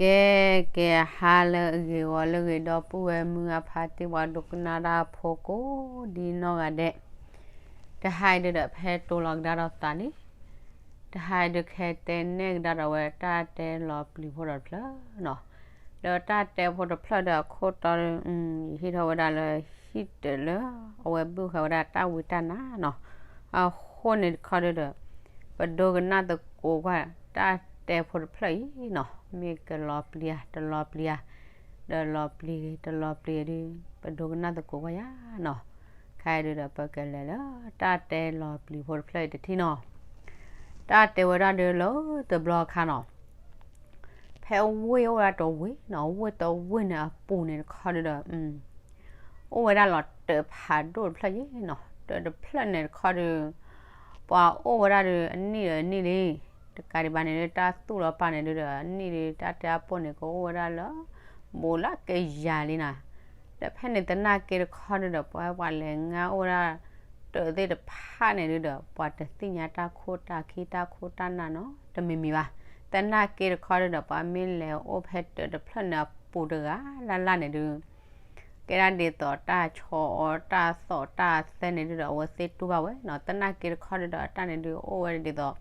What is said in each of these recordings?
ကဲ ကဲ ဟါလၢအဂ့ၤ ဂီၤလၢအဂ့ၤ ဒီပုၢ်ဝဲၢ်မုၢ်အဖါတံၢ် ပှၤဒိကနၣ်တၢ်ဖိကိးဒ်နီၢ်ဂၤဒဲး, တဟါအံၤဒုဒီး ဖဲတိၤလီၤကဒါဒီးသးလံ, တဟါအံၤဒုခဲတဲနဲၣ်ကဒါဒီးဝဲတၢ်တဲလီၤပျံၤဖိဒီးတဖျၢၣ်နီၤ, လၢတၢ်တဲဖိတဖျၢၣ်ဒီးအခိၣ်တီဒီး ယဟ့ၣ်ထီၣ်ဝဲဒၣ်လၢဟံၣ်တၢးလၢ အဝဲဘုၣ်ဃာ်ဝဲဒၣ်တၢ်ဝံတၢ်နါနီၤ, အဃိန့ၣ်တခီဒုဒီး ပဒိကနၣ်သကိးကွၢ်တၢ်တဲဖိတဖျၢၣ်အံၤနီၤ, မ့ၢ်ကလီၤပျံၤဧါ တလီၤပျံၤဧါ, ဒီးလီၤပျံၤဂ့ၤ တလီၤပျံၤဂ့ၤဒု ပဒိကနၣ်သကိးကွၢ်ယၤနီၤ, ခဲအံၤဒုဒီးပကလဲၤလၢတၢ်တဲလီၤပျံၤဖိတဖျၢၣ်အံၤတထံၣ်နီၤ, တၢ်တဲဝဲဒၣ်ဒုလၢတဘျီခါနီၤ ဖဲဝ့ၢ်အိၣ်ဝဲဒၣ်တဝ့ၢ်နီၤ, ဝ့ၢ်တဝ့ၢ်န့ၣ်အပူၤန့ၣ်တခီဒုဒီး အိၣ်ဝဲဒၣ်လီၤတၢးဖးဒိၣ်တဖျၢၣ်ယဲနီၤ, တၢးတဖျၢၣ်န့ၣ်တခီဒု ပှၤအိၣ်ဝဲဒၣ်ဒု အနံၣ်ဒီးအနံၣ်လံ, တကးဒံးဘၣ်န့ၣ်ဒု တၢ်သူၣ်လီၤပာ်န့ၣ်ဒုဒီး အနံၣ်ဒုတၢ်တဲအပိၢ်န့ၣ် ကအိၣ်ဝဲဒၣ်လၢ ဘူးလၢကယၤလံနီၤ, ဒီးဖဲန့ၣ်သနာ်က့တခီဒုဒီး ပှၤ ပှၤလဲၤငါအိၣ်ဝဲဒၣ် တၢးသ့ၣ်တဖၣ်န့ၣ်ဒုဒီး ပှၤတသ့ၣ်ညါတၢ်ခိၣ်တၢ်ခံ တၢ်ခိၣ်တၢ်နၢ်နီၤ တမံၤမံၤဘၣ်, သနာ်က့တခီဒုဒီး ပှၤမ့ၢ်လဲၤအိၣ်ဖဲတၢးတဖျၢၣ်န့ၣ်အပူၤတဂၤလၢ်လၢ်န့ၣ်ဒု ကဲဒၣ်ဒ်သိးတၢ်ဆီအီၤတၢ်သီၣ်တၢ်သဲန့ၣ်ဒုဒီး အဝဲသ့ၣ်တူၢ်ဘၣ်ဝဲနီၤ, သနာ်က့တခီဒုဒီး အတၢ်န့ၣ်ဒုအိၣ်ဝဲဒၣ်ဒ်သိး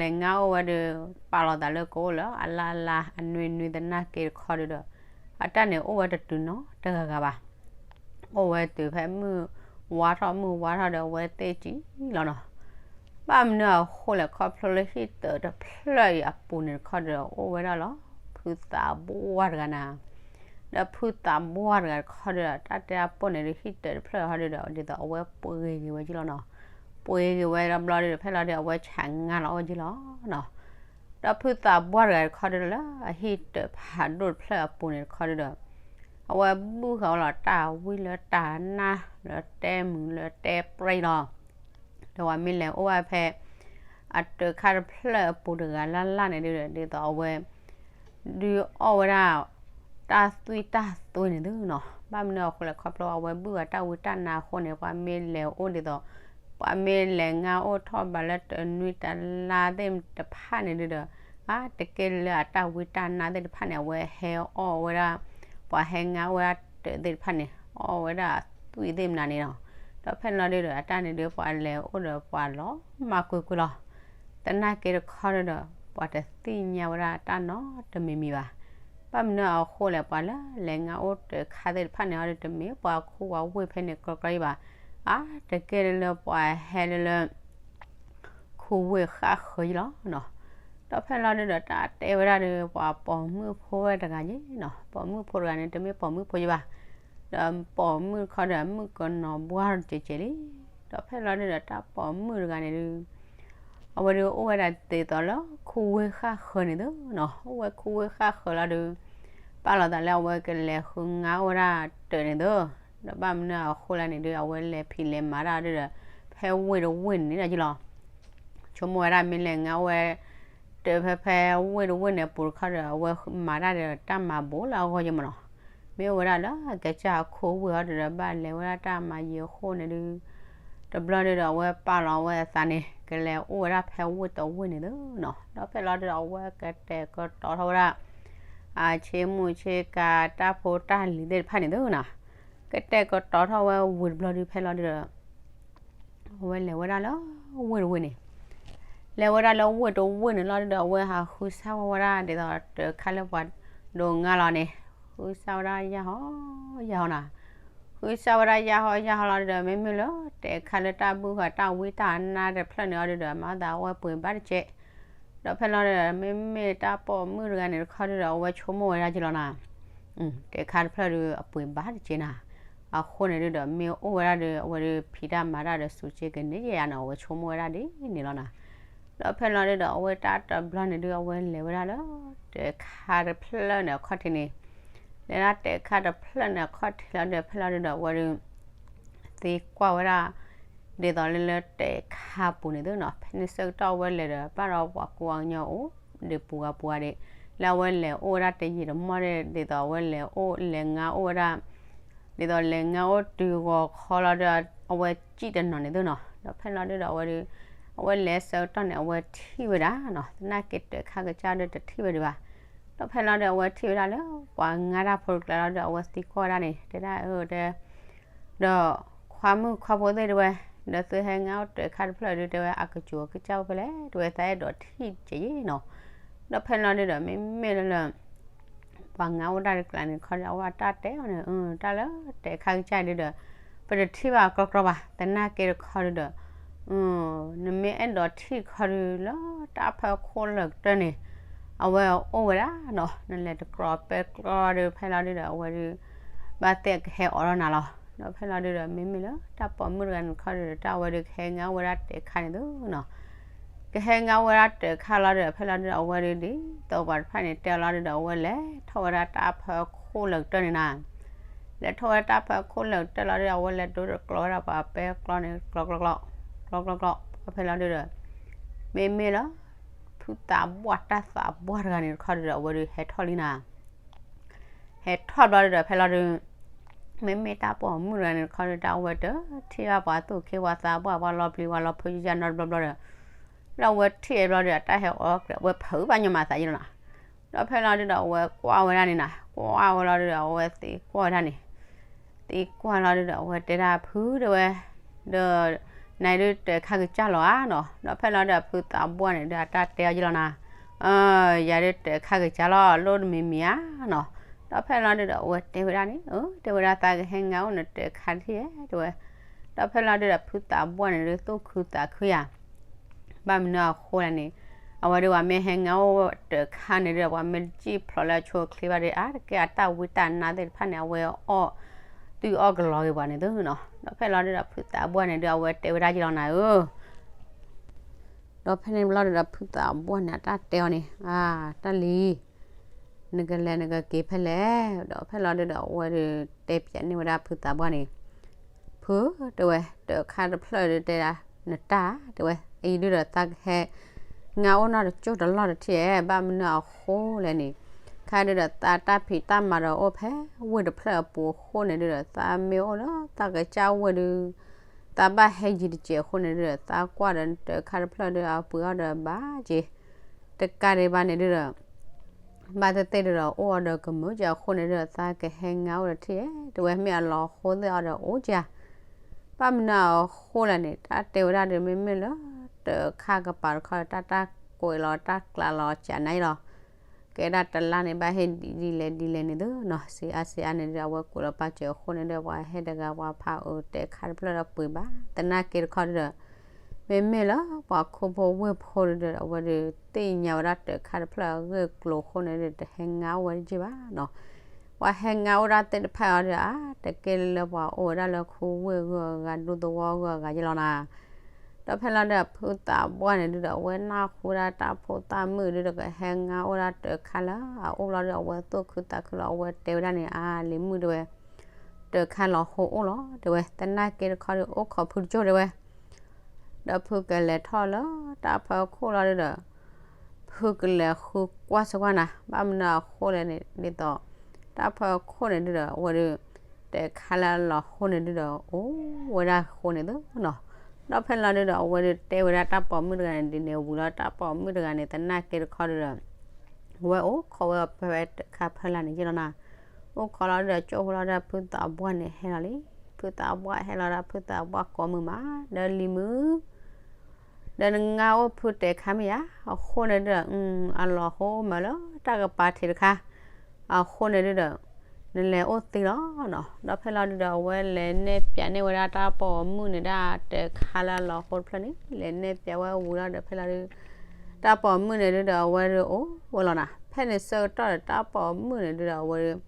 လဲၤငါအိၣ်ဝဲဒု ပာ်လီၤသးလၢကအိၣ်လၢအလၢ်လၢ်အနွံနွံသနာ်က့တခီဒုဒီး အတၢ်န့ၣ်အိၣ်ဝဲတတုၤနီတဂၤဂၤဘၣ်, အိၣ်ဝဲတုၤဖဲမုၢ်ဝါထီၣ်မုၢ်ဝါထီၣ်ဒီးအဝဲသ့ၣ်ကံလီၤနီၤ, ဘၣ်မနုၤအဃိလဲၣ် ခီဖျိလၢဟံၣ်တၢးတဖျၢၣ်အံၤအပူၤန့ၣ်တခီဒုဒီး အိၣ်ဝဲဒၣ်လီၤ ဖုသးဘှၢ်တဂၤနီၤ, ဒီးဖုသးဘှၢ်တဂၤတခီဒုဒီး တၢ်တဲအပိၢ်န့ၣ်ဒု ဟံၣ်တၢးတဖျၢၣ်တခီဒုဒီး ဒ်သိးအဝဲပှ့ၤက့ၤဝဲက့လီၤနီၤ, ပှ့ၤက့ၤဝဲတဘျီဒုဒီး ဖဲလီၤဒုဒီး အဝဲဆးငါလီၤအိၣ်က့လီၤနီၤ ဒီးဖုသးဘှၢ်တဂၤတခီဒုလၢ အဟံၣ်တၢးဖးဒိၣ်တဖျၢၣ်အပူၤန့ၣ်တခီဒုဒီး အဝဲဘုၣ်ဃာ်ဝဲလီၤတၢ်ဝံလၢတၢ်နါလၢတဲမုာ်လၢတဲပြံလီၤ, ဒီးပှၤမ့ၢ်လဲၤအိၣ်ဝဲဖဲ အတၢးခါတဖျၢၣ်အပူၤတဂၤလၢ်လၢ်န့ၣ်ဒုဒီး ဒ်သိးအဝဲ ဒုးအီၣ်ဝဲဒၣ် တၢ်သွံၣ်တၢ်သွဲန့ၣ်သုနီၤ, ဘၣ်မနုၤအဃိလဲၣ် ခီဖျိအဝဲဘုၣ်အတၢ်ဝံတၢ်နါအဃိန့ၣ် ပှၤမ့ၢ်လဲၤအိၣ်ဒ်သိး ပှၤမ့ၢ်လဲၤငါအိၣ်ထီၣ်ဘးလၢတနွံတလါသ့ၣ်တဖၣ်န့ၣ်ဒုဒီး အါတက့ၢ်လၢအတၢ်ဝံတၢ်နါသ့ၣ်တဖၣ်န့ၣ် အဝဲဟဲအီၣ်ဝဲဒၣ် ပှၤဟဲငါအိၣ်ဝဲဒၣ်တၢးသ့ၣ်တဖၣ်န့ၣ် အီၣ်ဝဲဒၣ်အသွံၣ်သ့ၣ်မနုၤန့ၣ်လီၤ, ဒီးဖဲန့ၣ်လီၤဒုဒီး အတၢ်န့ၣ်ဒုး ပှၤလဲၤအိၣ်ဒီးပှၤလီၤမၢ်ကွ့ၢ်ကွ့ၢ်လီၤ, သနာ်က့တခီဒုဒီး ပှၤတသ့ၣ်ညါဝဲဒၣ်တၢ်နီတမံၤမံၤဘၣ်, ဘၣ်မနုၤအဃိလဲၣ် ပှၤလၢလဲၤငါအိၣ်တၢးခါသ့ၣ်တဖၣ်န့ၣ် အီၤဒုး တမ့ၢ်ပှၤခူဝ့ၢ်ဖဲန့ၣ် ကြၢးကြၢးအံၤဘၣ်, အါတက့ၢ်လၢပှၤဟဲလၢလၢ ခူဝ့ၢ်ဃၣ်ဃၢၤယလီၤနီၤ, ဒီးဖဲန့ၣ်လီၤဒုဒီး တၢ်တဲဝဲဒၣ်ဒီး ပှၤပိာ်မုၣ်ဖိဝဲတဂၤယဲနီၤ, ပိာ်မုၣ်ဖိတဂၤန့ၣ် တမ့ၢ်ပိာ်မုၣ်ဖိယဘၣ်, ဒီးပိာ်မုၣ်တခီဒီး မုၣ်ကနီၤဘှါတကဲးကဲးလံ, ဒီးဖဲန့ၣ်လီၤဒုဒီး တၢ်ပိာ်မုၣ်တဂၤန့ၣ်ဒုး အဝဲဒုးအိၣ်ဝဲဒၣ်ဒ်သိးလၢခူဝ့ၢ်ဃၣ်ဃၢၤန့ၣ်သုနီၤ, အိၣ်ဝဲခူဝ့ၢ်ဃၣ်ဃၢၤလီၤဒုး ပာ်လီၤသးလၢအဝဲကလဲၤဃုငါအိၣ်ဝဲဒၣ်တၢးန့ၣ်သု, ဒီးဘၣ်မနုၤအဃိလဲၣ်န့ၣ်ဒုး အဝဲလဲၤဖံးလဲၤမၤတၢ်ဒုဒီး ဖဲဝ့ၢ်တဝ့ၢ်န့ၣ်ဒၣ်ယလီၤ, ဆိကမိၣ်ဝဲဒၣ်မ့ၢ်လဲၤငါအိၣ်ဝဲ တၢးဖဲဖဲဝ့ၢ်တဝ့ၢ်န့ၣ်အပူၤတခီဒီး အဝဲမၤတၢ်ဒီးတၢ်မၤဘူးလၢအဂီၢ်ယမနီၤ, မ့ၢ်အိၣ်ဝဲဒၣ်လၢကစၢ်အခိဝ့ၢ်ဟီဒုဒီး ဘၣ်လဲၤဝဲဒၣ်တၢ်မၤယံၤအဃိန့ၣ်ဒုး တဘျီဒုဒီး အဝဲပာ်လီၤဝဲအသးန့ၣ် ကလဲၤအိၣ်ဝဲဒၣ်ဖဲဝ့ၢ်တဝ့ၢ်န့ၣ်သုနီၤ, ဒီးဖဲလီၤဒုဒီး အဝဲကတဲာ်ကတီၤထီၣ်ဝဲဒၣ် အဆ့မုၣ်ဆ့ကၤတၢ်ဖိတၢ်လံၤသ့ၣ်တဖၣ်န့ၣ်သုနီၤ, ကတဲာ်ကတီၤထီၣ်ဝဲဝံၤတဘျီဒုး ဖဲလီၤဒုဒီး အဝဲလဲၤဝဲဒၣ်လၢဝ့ၢ်တဝ့ၢ်န့ၣ်, လဲၤဝဲဒၣ်လၢဝ့ၢ်တဝ့ၢ်န့ၣ်လီၤဒုဒီး အဝဲဟးဃုစၢ်ဝဲဒၣ်ဒ်သိး တၢးခါလၢပှၤဒိးငါလီၤန့ၣ်, ဃုစၢ်ဝဲဒၣ်ယၢ်ဟီယၢ်ဟီနီၤ, ဃုစၢ်ဝဲဒၣ်ယၢ်ဟီယၢ်ဟီလီၤဒုဒီး မ့မ့ၢ်လၢတၢးခါလၢတၢ်ဘုၣ်ဃာ်တၢ်ဝံတၢ်နါတဖျၢၣ်န့ၣ်အီၤဒုး ဒီးမၤသးအဝဲပှ့ၤဘၣ်တကဲး, ဒီးဖဲလီၤဒုဒီး မ့မ့ၢ်တၢ်ပိာ်မုၣ်တဂၤန့ၣ်တခီဒုဒီး အဝဲဆိကမိၣ်ဝဲဒၣ်ကလီၤနီၤ တၢးခါတဖျၢၣ်ဒုး အပှ့ၤဘၣ်တကဲးနီၤ, အဃိန့ၣ်ဒုဒီး မ့ၢ်အိၣ်ဝဲဒၣ်ဒီး အဝဲဒုးဖံးတၢ်မၤတၢ်ဒီး စူးက့ကန့ၢ်ယဲယၤနီၤ, အဝဲဆိကမိၣ်ဝဲဒၣ်ဒ်န့ၣ်လီၤနီၤ, ဒီးဖဲလီၤဒုဒီး အဝဲတၢ်တဘျီန့ၣ်ဒုး အဝဲလဲၤဝဲဒၣ်လၢ တၢးခါတဖျၢၣ်န့ၣ်အခီၣ်ထံးန့ၣ်, လဲၤဒၣ်တၢးခါတဖျၢၣ်န့ၣ်အခီၣ်ထံးလီၤဒုဒီး ဖဲလီၤဒုဒီး အဝဲဒုး သံကွၢ်ဝဲဒၣ် ဒ်သိးလၢလၢတၢးခါပူၤန့ၣ်သုနီၤ, ဖဲန့ၣ်ဆၢကတီၢ်အဝဲလဲၤဒီး ဘၣ်ဒီးပှၤကူပှၤကညီအိၣ်ဒံးပူၤဂၤပူၤဂၤဒံး, လၢအဝဲလဲၤအိၣ်ဝဲဒၣ်တယံာ်တမီၢ်ဒံး ဒ်သိးအဝဲလဲၤအိၣ်လဲၤငါအိၣ်ဝဲဒၣ်, ဒ်သိးလဲၤငါအိၣ်တုၤဂီၤခီလီၤဒီး အဝဲစံၣ်တနီၤန့ၣ်သုနီၤ, ဒီးဖဲလီၤဒုဒီး အဝဲဒုး အဝဲလဲၤဆၢကတီၢ်န့ၣ် အဝဲထံၣ်ဝဲဒၣ်နီၤ, သနာ်က့တၢးခါကစၢ်ဒုးတထံၣ်ဝဲဒံးဘၣ်, ဒီးဖဲလီၤဒုး အဝဲထံၣ်ဝဲဒၣ်လၢ ပှၤငါတၢ်ဖိတကျါလီၤဒုး အဝဲသံကွၢ်ဝဲဒၣ်န့ၣ် တဲဒၣ်အၢ တဲ ဒီးခွါမုၣ်ခွါဖိသ့ၣ်တဲဝဲ, ဒီးသုဟဲငါအိၣ်တၢးခါတဖျၢၣ်ဒုး တဲဝဲ အကစူၤအကစၢ်အိၣ်ဖဲလဲၣ် တဲဝဲ သးအဲၣ်ဒိးထံၣ်ကဲးနီၤ. ဒီးဖဲလီၤဒုးဒီး မ့မ့ၢ်လၢလၢ ပှၤငါအိၣ်တၢ်တကျါန့ၣ်တခီဒီး အဝဲတၢ်တဲအီၤန့ၣ် တၢ်လၢတၢးခါကစၢ်ဒုးဒီး ပတထံၣ်ဘၣ်ကြီကြီဘၣ် သနာ်က့တခီဒုးဒီး နမ့ၢ်အဲၣ်ဒိးထံၣ်တခီဒုး လၢတၢ်ဖၢခိၣ်လၢာ်ကတၢၢ်န့ၣ် အဝဲအိၣ်ဝဲဒၣ်နီၤ နလဲၤတကြီပဲကြီဒုး ဖဲလီၤဒုးဒီး အဝဲဒုး ဘၣ်သ့ၣ်ကဟဲအိးထီၣ်နၤလီၤ. ဒီးဖဲလီၤဒုးဒီး မ့မ့ၢ်လၢတၢ်ပိာ်မုၣ်တဂၤန့ၣ်တခီဒုးဒီး တၢ်အဝဲဒုးကဟဲငါအိၣ်ဝဲဒၣ်တၢးခါန့ၣ်သုနီၤ ကဟဲငါအိၣ်ဝဲဒၣ်တၢးခါလီၤဒုးဒီး ဖဲလီၤဒုးဒီး အဝဲဒုးဒ်သိးပှၤတဖၣ်န့ၣ်တဲအီၤလီၤဒုးဒီး အဝဲလဲၤထီၣ်ဝဲဒၣ်တၢ်ဖၢခိၣ်လၢာ်ကတၢၢ်န့ၣ်နီၤ လဲၤထီၣ်ဝဲတၢ်ဖၢခိၣ်လၢာ်ကတၢၢ်လီၤဒုး အဝဲလဲၤဒိတကျိးဝဲဒၣ်ပှၤပဲကျီန့ၣ် ကျီကျီကျီ ကျီကျီကျီ ဖဲလီၤဒုးဒီး မ့မ့ၢ်လၢ ဖုသးပှၢ်တၢ်သးပှၢ်တဂၤန့ၣ်တခီဒုးဒီး အဝဲဒုးဟဲထီၣ်လံနီၤ ဟဲထီၣ်ဘျီဒုးဒီး ဖဲလီၤဒုး မ့မ့ၢ်တၢ်ပိာ်မုၣ်တဂၤန့ၣ်တခီဒုး တၢ်အဝဲတထံၣ်ဘၣ်ပှၤသူၣ်က့ပှၤသးပှၢ်ပှၤလီၤပျံၤပှၤလီၤဖုးယၢ်နီတဘျီဘျီဒီး ဒီးအဝဲထံၣ်ဘျီဒုး အတၢ်ဟဲအိးကြး အဝဲဖုးဘၣ်ညီမးသးယ့ၢ်လီၤနီၤ ဒီးဖဲလီၤဒုးဒီး အဝဲကွၢ်ဝဲဒၣ်န့ၣ်နီၤ ကွၢ်ဝဲလီၤဒုးဒီး အဝဲသံကွၢ်ဝဲဒၣ်န့ၣ် သံကွၢ်လီၤဒုးဒီး အဝဲတဲဒၣ်ဖုတဲဝဲ ဒီး နၤဒုးတၢးခါကစၢ်လီၤဧါနီၤ ဒီးဖဲလီၤဒုးဒီး ဖုသးပှၢ်န့ၣ်ဒုး အတၢ်တဲအီၤယ့ၢ်လီၤနီၤ ယၤဒုးတၢးခါကစၢ်လီၤ လိၣ်တမံၤမံၤဧါနီၤ ဒီးဖဲလီၤဒုးဒီး အဝဲတဲဝဲဒၣ်န့ၣ် အၢ တဲဝဲဒၣ်သးကဟဲငါအိၣ်နတၢးခါတထံၣ်ဧါ တဲဝဲ ဒီးဖဲလီၤဒုးဒီး ဖုသးပှၢ်န့ၣ်ဒုး သူၣ်ခုသးခုယၤ ဘၣ်မနုၤအဃိလဲၣ်န့ၣ် အဝဲဒုးပှၤမ့ၢ်ဟဲငါအိၣ်တၢးခါန့ၣ်ဒုး ပှၤမ့ၢ်တစံၣ်ဖျိးလၢအဆိအချ့ဘၣ်ဒီး အါတက့ၢ်အတၢ်ဝံတၢ်နါသ့ၣ်တဖၣ်န့ၣ် အဝဲအီၣ် တုၤအီၣ်ကလီၤက့ၤပှၤန့ၣ်သုနီၤ ဒီးဖဲလီၤဒုးဒီး ဖုသးပှၢ်န့ၣ်ဒုး အဝဲတဲဝဲဒၣ်ယ့ၢ်လီၤနၤဧၢ ဒီးဖဲန့ၣ်ဘျီဒုးဒီး ဖုသးပှၢ်န့ၣ် အတၢ်တဲအီၤန့ၣ် အါ တၢ်လံၤ နကလဲၤနကက့ၤဖဲလဲၣ် ဒီးဖဲလီၤဒုးဒီး အဝဲဒုးတဲပၠးန့ၢ်ဝဲဒၣ်ဖုသးပှၢ်န့ၣ် ဖု တဲဝဲ တၢးခါတဖျၢၣ်ဒုးတဲဒၣ် နတၢ် တဲဝဲ အံၤဒုးဒီးသးကဟဲ ငါအိၣ်နီၢ်တကၠိၢ်တလီၢ်တထံၣ်ဧါ ဘၣ်မနုၤအဃိလဲၣ်န့ၣ် ခါဒုးဒီးသးတၢ်ဖံးတၢ်မၤဒီးအိၣ်ဖဲဝ့ၢ်တဖျၢၣ်အပူၤအဃိန့ၣ်ဒုးဒီး သးမ့ၢ်အိၣ်လၢသးကစၢ်ဝ့ၢ်ဒုး သးဘၣ်ဟဲယံၤတစဲးအဃိန့ၣ်ဒုးဒီး သးကွၢ်ဒီးတၢးခါတဖျၢၣ်ဒုးအပှ့ၤအီၣ်ဒီးဘၣ်က့ၤ တကးဒံးဘၣ်န့ၣ်ဒုးဒီး ဘၣ်သ့ၣ်သ့ၣ်ဒုးဒီး အိၣ်အီၤဒီးကမုာ်က့ၤအဃိန့ၣ်ဒုးဒီး သးကဟဲငါအိၣ်ဒီးထံၣ်ဧါ တဲဝဲ မ့ၢ်အလီၤဟိသ့ၣ်အီၤဒီးအိၣ်က့ၤ ဘၣ်မနုၤအဃိလဲၣ်န့ၣ် တၢ်တဲဝဲဒၣ်ဒီး မ့မ့ၢ်လၢ တၢးခါကပၤတခီဒီး တၢ်တၢ်ကွဲးလီၤတၢ်ကျးလီၤကနၤအံၤလီၤ ကဲဒၣ်တလါန့ၣ် ဘၣ်ဟ့ၣ်ဒ်လဲၣ်ဒ်လဲၣ်န့ၣ်သုနီၤ စံးအါစံးအါန့ၣ်ဒုး အဝဲကွဲးလီၤပာ်စၢၤအဃိန့ၣ်ဒုး ပှၤဟဲတဂၤပှၤဖးအုးတၢးခါတဖျၢၣ်ဒီးပှ့ၤဘၣ် သနာ်က့တခီဒုးဒီး မ့မ့ၢ်လၢပှၤခိၣ်ဖိဝ့ၢ်ဖိဒုးဒီး အဝဲဒုးသ့ၣ်ညါဝဲဒၣ်တၢးခါတဖျၢၣ်အဂ့ၢ်ကျိၤအဃိန့ၣ်ဒုး တဟဲငါအိၣ်ဝဲတယံာ်ဘၣ်နီၤ ပှၤဟဲငါအိၣ်ဒၣ်သ့ၣ်တဖၣ်အံၤဒီး အါ တကဲလၢပှၤအိၣ်ဝဲဒၣ်လၢခူဝ့ၢ်ဂုၤအဂၤ ဒူသဝီဂုၤအဂၤယ့ၢ်လီၤနၤ ဒီးဖဲလီၤဒုးဒီး ဖုသးပှၢ်န့ၣ်ဒုးဒီး အဝဲနၢ်ဟူဝဲဒၣ်တၢ်ဖိသၣ်မုၣ်ဒုးဒီး ကဟဲငါအိၣ်ဝဲဒၣ်တၢးခါလၢအအိၣ်လီၤဒုး အဝဲသူၣ်ခုသးခုလီၤ အဝဲတဲဝဲဒၣ်န့ၣ် အါ လံၤမုၣ်တဲဝဲ တၢးခါလီၤဟိအိၣ်လီၤ တဲဝဲ သနာ်က့တခီဒုး အိၣ်ခိးဖုတကၠိၢ်တဲဝဲ ဒီးဖုကလဲၤထီၣ်လၢတၢ်ဖၢခိၣ်လီၤဒုးဒီး ဖုကလဲၤဃုကွၢ်ဆၢကွၢ်နၤ ဘၣ်မနုၤအဃိလဲၣ်န့ၣ် ဒ်သိး တၢ်ဖၢခိၣ်န့ၣ်ဒုးဒီး အဝဲဒုး တၢးခါလၢအလီၤဟိန့ၣ်ဒုးဒီး အိၣ်ဝဲဒၣ်ဃိန့ၣ်သုနီၤ ဒီးဖဲလီၤဒုးဒီး အဝဲဒုးတဲဝဲဒၣ်တၢ်ပိာ်မုၣ်တဂၤန့ၣ် ဒ်န့ၣ်ဝံၤလီၤ တၢ်ပိာ်မုၣ်တဂၤန့ၣ် သနာ်က့တခီဒုးဒီး အဝဲအိၣ်ခိးဝဲဖဲတၢးခါဖီလာ်န့ၣ်ယ့ၢ်လီၤနၤ အိၣ်ခိးလီၤဒုးဒီး ကၠိဖိလီၤဒုး ဖုသးပှၢ်န့ၣ်ဟဲလီၤလံ ဖုသးပှၢ်ဟဲလီၤဒီး ဖုသးပှၢ်ကိးမုာ်မး ဒီးလံၤမုၣ် ဒီးနငါအိၣ်ဖုတၢးခါမ့ၢ်ဧါ အဃိန့ၣ်ဒုးဒီး အလီၤဟိမးလၢတၢ်ကပၤထံးတခါ အဃိန့ၣ်ဒုးဒီး နလဲၤအိၣ်သ့လီၤနီၤ ဒီးဖဲလီၤဒုးဒီး အဝဲလဲၤနဲၣ်ပၠးန့ၢ်ဝဲဒၣ်တၢ်ပိာ်မုၣ်န့ၣ်ဒၣ်တၢးခါလၢအလီၤဟိတဖျၢၣ်န့ၣ် လဲၤနဲၣ်ပၠးဝဲဝံၤလီၤဒီးဖဲလီၤဒုး တၢ်ပိာ်မုၣ်န့ၣ်ဒုးဒီး အဝဲဒုးအိၣ်ဝဲလီၤနၤ ဖဲန့ၣ်ဆၢကတီၢ်ဒီးတၢ်ပိာ်မုၣ်န့ၣ်ဒုးဒီး အဝဲဒုး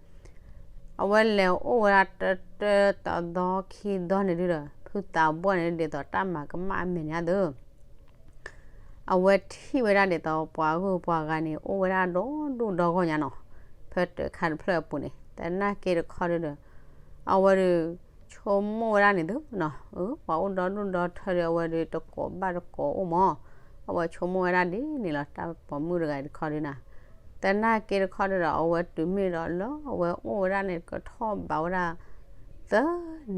အဝဲလဲၤအိၣ်ဝဲဒၣ်တၢတၢသီသီခံသီန့ၣ်ဒုးဒီး ဖုသးပှၢ်န့ၣ်ဒုး ဒ်သိးတၢ်မၤကမၣ်အမဲာ်ညါသု အဝဲထံၣ်ဝဲဒၣ်ဒ်သိးပှၤဂုၤပှၤဂၤန့ၣ် အိၣ်ဝဲဒၣ်ဒီဒူၣ်ဒီဂီၢ်ညါနီၤ ဖဲတၢးခါတဖျၢၣ်အပူၤန့ၣ် သနာ်က့တခီဒုးဒီး အဝဲဒုး ဆိကမိၣ်ဝဲဒၣ်န့ၣ်သုနီၤ ပှၤအိၣ်ဒီဒူၣ်ဒီထၢဒီး အဝဲဒုးတကိးဘၣ်တကိးအိၣ်မး အဝဲဆိကမိၣ်ဝဲဒၣ်ဒ်န့ၣ်လီၤ တၢ်ပိာ်မုၣ်တဂၤတခီဒုးနၤ သနာ်က့တခီဒုးဒီး အဝဲတုၤမ့ၢ်ဒီးလၢအဝဲအိၣ်ဝဲဒၣ်န့ၣ် ကထီၣ်ဘးဝဲဒၣ် သၢ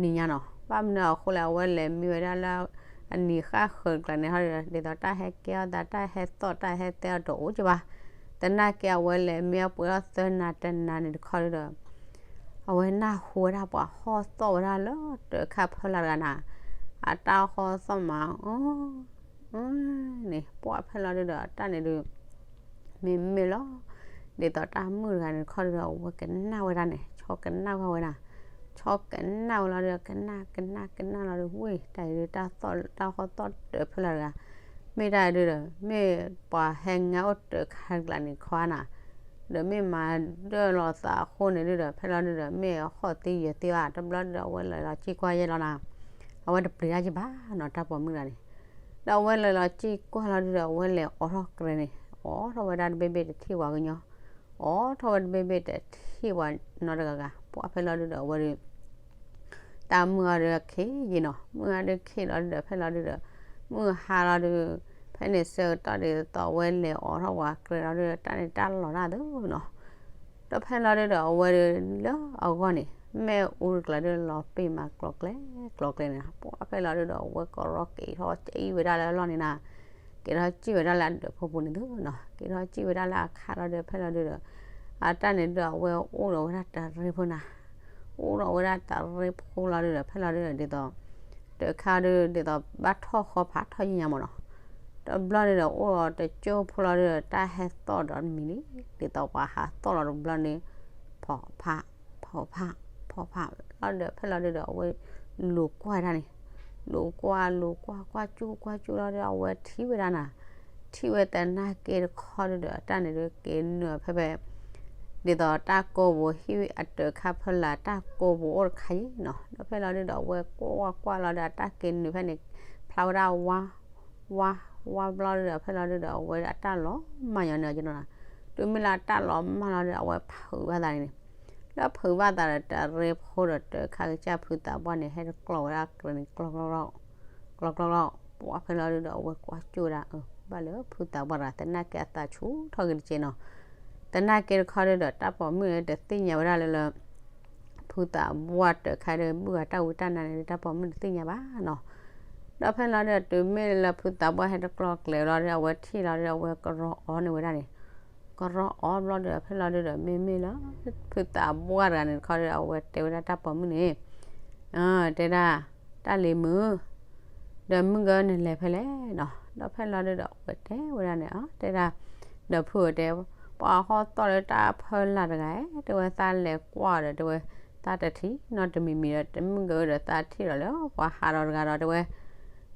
နံၤညါနီၤ ဘၣ်မနုၤအဃိလဲၣ် အဝဲလဲၤမံဝဲဒၣ်လၢ အနံၤဃၣ်ဃၢၤတကျါန့ၣ်ဟီဒီး ဒ်သိးတၢ်ဟဲကဲထီၣ်သး တၢ်ဟဲသီၣ် တၢ်ဟဲတဲအီၤတအိၣ်က့ဘၣ် သနာ်က့အဝဲလဲၤမ့ၢ်အပှဲၤထီၣ်သၢနၤတနၤန့ၣ်တခီဒုဒီး အဝဲနၢ်ဟူဝဲဒၣ်ပှၤဟီၣ်သီၣ်ဝဲဒၣ်လၢတၢ်ခါဖၢလာ်တဂၤနၤ, အတၢ်ဟီၣ်သီၣ်မး အ န့ၣ် ပှၢ်ဖဲလီၤဒုဒီး တၢ်န့ၣ်ဒု မ့မ့ၢ်လီၤ. ဒ်သိးတၢ်မုၣ်တဂၤန့ၣ်တခီဒုဒီး အဝဲကနၣ်ဝဲဒၣ်န့ၣ် ဆီကနၣ်ဝဲဝဲနၤ, ဆီကနၣ်ဝဲလီၤဒုဒီး ကနၣ်ကနၣ်ကနၣ်လီၤဒု ဝ့ၢ် တၢ်အံၤဒု တၢ်ဟီၣ်သီၣ်တၢ်ဖဲလီၤတဂၤ မ့ၢ်တၢ်အံၤဒုဒီး မ့ၢ်ပှၤဟဲငါအိၣ်တၢ်ခါတကျါန့ၣ်ခီဧါနၤ, ဒီးမ့ၢ်မၤဒၢၣ်လီၤသးအဃိန့ၣ်ဒုဒီး ဖဲလီၤဒုဒီး မ့ၢ်အဟီၣ်သံယၢၤသံဘၣ် တဘျီဒုဒီး အဝဲလဲၤလီၤစံၣ်ကွၢ်ယဲၢ်လီၤနၤ, အဝဲတပျံၤတၢ်ယံာ်ဘၣ်နီၤ တၢ်ပိာ်မုၣ်တဂၤန့ၣ် ဒီးအဝဲလဲၤလီၤစံၣ်ကွၢ်လီၤဒုဒီး အဝဲလဲၤအိးထီၣ်ကြဲန့ၣ် အိးထီၣ်ဝဲဒၣ်တဘ့ၣ်ဘ့ၣ်တထံၣ်ပှၤကညီ, အိးထီၣ်ဝဲတဘ့ၣ်ဘ့ၣ်တထံၣ်ပှၤနီတဂၤဂၤ ပှၢ်ဖဲလီၤဒုဒီး အဝဲဒု တၢ်မုၣ်အီၤဒုခ့ယံာ်နီၤ မုၣ်အီၤဒုခ့လီၤဒုဒီး ဖဲလီၤဒုဒီး မုၣ်ဟါလီၤဒု ဖဲန့ၣ်ဆၢကတီၢ်ဒ်သိးအဝဲလဲၤအိးထီၣ်ပှၤကြဲ လီၤဒုဒီး တၢ်န့ၣ်တၢ်လီၤတၢ်သုနီၤ ဒီးဖဲလီၤဒုဒီး အဝဲဒု လၢအဂီၢ်န့ၣ် မ့ၣ်အူတကျါဒုလီၤပ့ၢ်မးကျိၤကျဲ ကျိၤကျဲန့ၣ် ပှၢ်ဖဲလီၤဒုဒီး အဝဲကရီက့ၤထီၣ်စံၣ်ဝဲဒၣ်လၢအလီၢ်န့ၣ်နၤ, က့ၤထီၣ်စံၣ်ဝဲဒၣ်လၢအဒၢးဖိပူၤန့ၣ်သုနီၤ က့ၤထီၣ်စံၣ်ဝဲဒၣ်လၢအခါလီၤဒု ဖဲလီၤဒုဒီး အတၢ်န့ၣ်ဒုဒီး အဝဲအိၣ်ဒီးဝဲဒၣ်တရ့ဖိနၤ အိၣ်ဒီးဝဲဒၣ်တရ့ဖိလီၤဒုဒီး ဖဲလီၤဒုဒီး ဒ်သိး တခါဒု ဒ်သိးဘၣ်ထီၣ်ဃီဖးထီၣ်ယံာ်ညါမးနီၤ, တဘျီန့ၣ်ဒီး အိၣ်ဒီးတကၠိဖိလီၤဒုဒီး တၢ်ဟဲသီၣ်ဒီးတမံၤလံ, ဒ်သိးပှၤဟးသီၣ်လီၤတဘျီန့ၣ် ဖီၣ်ဖး ဖီၣ်ဖး ဖီၣ်ဖးလီၤဒီး ဖဲလီၤဒုဒီး အဝဲလူၤကွၢ်ဒၣ်န့ၣ်, လူၤကွၢ် လူၤကွၢ် ကွၢ်ကၠူၣ် ကွၢ်ကၠူၣ်လီၤဒီး အဝဲထံၣ်ဝဲဒၣ်နၤ, ထံၣ်ဝဲသနာ်က့တခီဒုဒီး အတၢ်န့ၣ်ဒုက့ၤနုာ်ဖဲဖဲ ဒ်သိးတၢ်ကိးပူၤ ဟံၣ်အတၢ်ခါဖီလာ် တၢ်ကိးပူၤအိၣ်တခါအံၤနီၤ, ဒီးဖဲလီၤဒုဒီး အဝဲကွၢ်ကွၢ်ကွၢ်လီၤဒီး အတၢ်က့ၤနုာ်ဖဲန့ၣ် ဖျါဝဲဒၣ်ဝါ ဝါ ဝါဘျီဒုဒီး ဖဲလီၤဒုဒီး အဝဲအတၢ်လီၤမၢ်ညီန့ၣ်နီၤ, တုၤမ့ၢ်လၢအတၢ်လီၤမၢ်လီၤဒီး အဝဲဖုးဘၣ်သးန့ၣ်န့ၣ်, လၢဖုးဘၣ်သးဒီး တရ့ဖိဒီးတၢ်ခါကစၢ်ဖုသးပှၢ်န့ၣ် ဟဲတကျီဝဲဒၣ်ကြဲန့ၣ် ကျီ ကျီ ကျီ ပှၢ်ဖဲလီၤဒုဒီး အဝဲကွၢ်ကၠူၣ်ဝဲဒၣ် ဘၣ်လၢဖုသးပှၢ်တဂၤ သနာ်က့အသးဆူၣ်ထီၣ်က့ၤတက့ၢ်နီၤ, သနာ်က့တခီဒုဒီး တၢ်ပိာ်မုၣ်တသ့ၣ်ညါဝဲဒၣ်လၢလၢ ဖုသးပှၢ်တၢ်ခါဒီး ဘုၣ်ဂၤတၢ်ဝံတၢ်နါန့ၣ် တၢ်ပိာ်မုၣ်တသ့ၣ်ညါဘၣ်နီၤ, ဒီးဖဲလီၤဒုဒီး တုၤမ့ၢ်လၢဖုသးပှၢ်ဟဲတကျီကျဲလီၤဒီး အဝဲထံၣ်လီၤဒီး အဝဲကရီအီၤန့ၢ်ဝဲဒၣ်န့ၣ်, ကရီအီၤဘျီဒုဒီး ဖဲလီၤဒုဒီး မ့မ့ၢ်လၢ ဖုသးပှၢ်တဂၤန့ၣ်တခီဒီး အဝဲတဲဝဲဒၣ်တၢ်ပိာ်မုၣ်န့ၣ် တဲဒၣ် တၢ်လံၤမုၣ် ဒီးမုၢ်ဂၢၢ်နလဲၤဖဲလဲၣ်နီၤ, ဒီးဖဲလီၤဒုဒီး အဝဲတဲဝဲဒၣ်န့ၣ် တဲဒၣ် ဒီးဖုတဲ ပှၤဟီၣ်သီၣ်လၢတၢ်ဖီလာ်တဂၤ တဲဝဲ သးလဲၤကွၢ်ဒီး တဲဝဲ သးတထံၣ်နီတမံၤမံၤဒီး တမုၢ်ဂၢၢ်ဒီး သးထံၣ်ဒီးလၢပှၤဟးဒီးတဂၤဒီး တဲဝဲ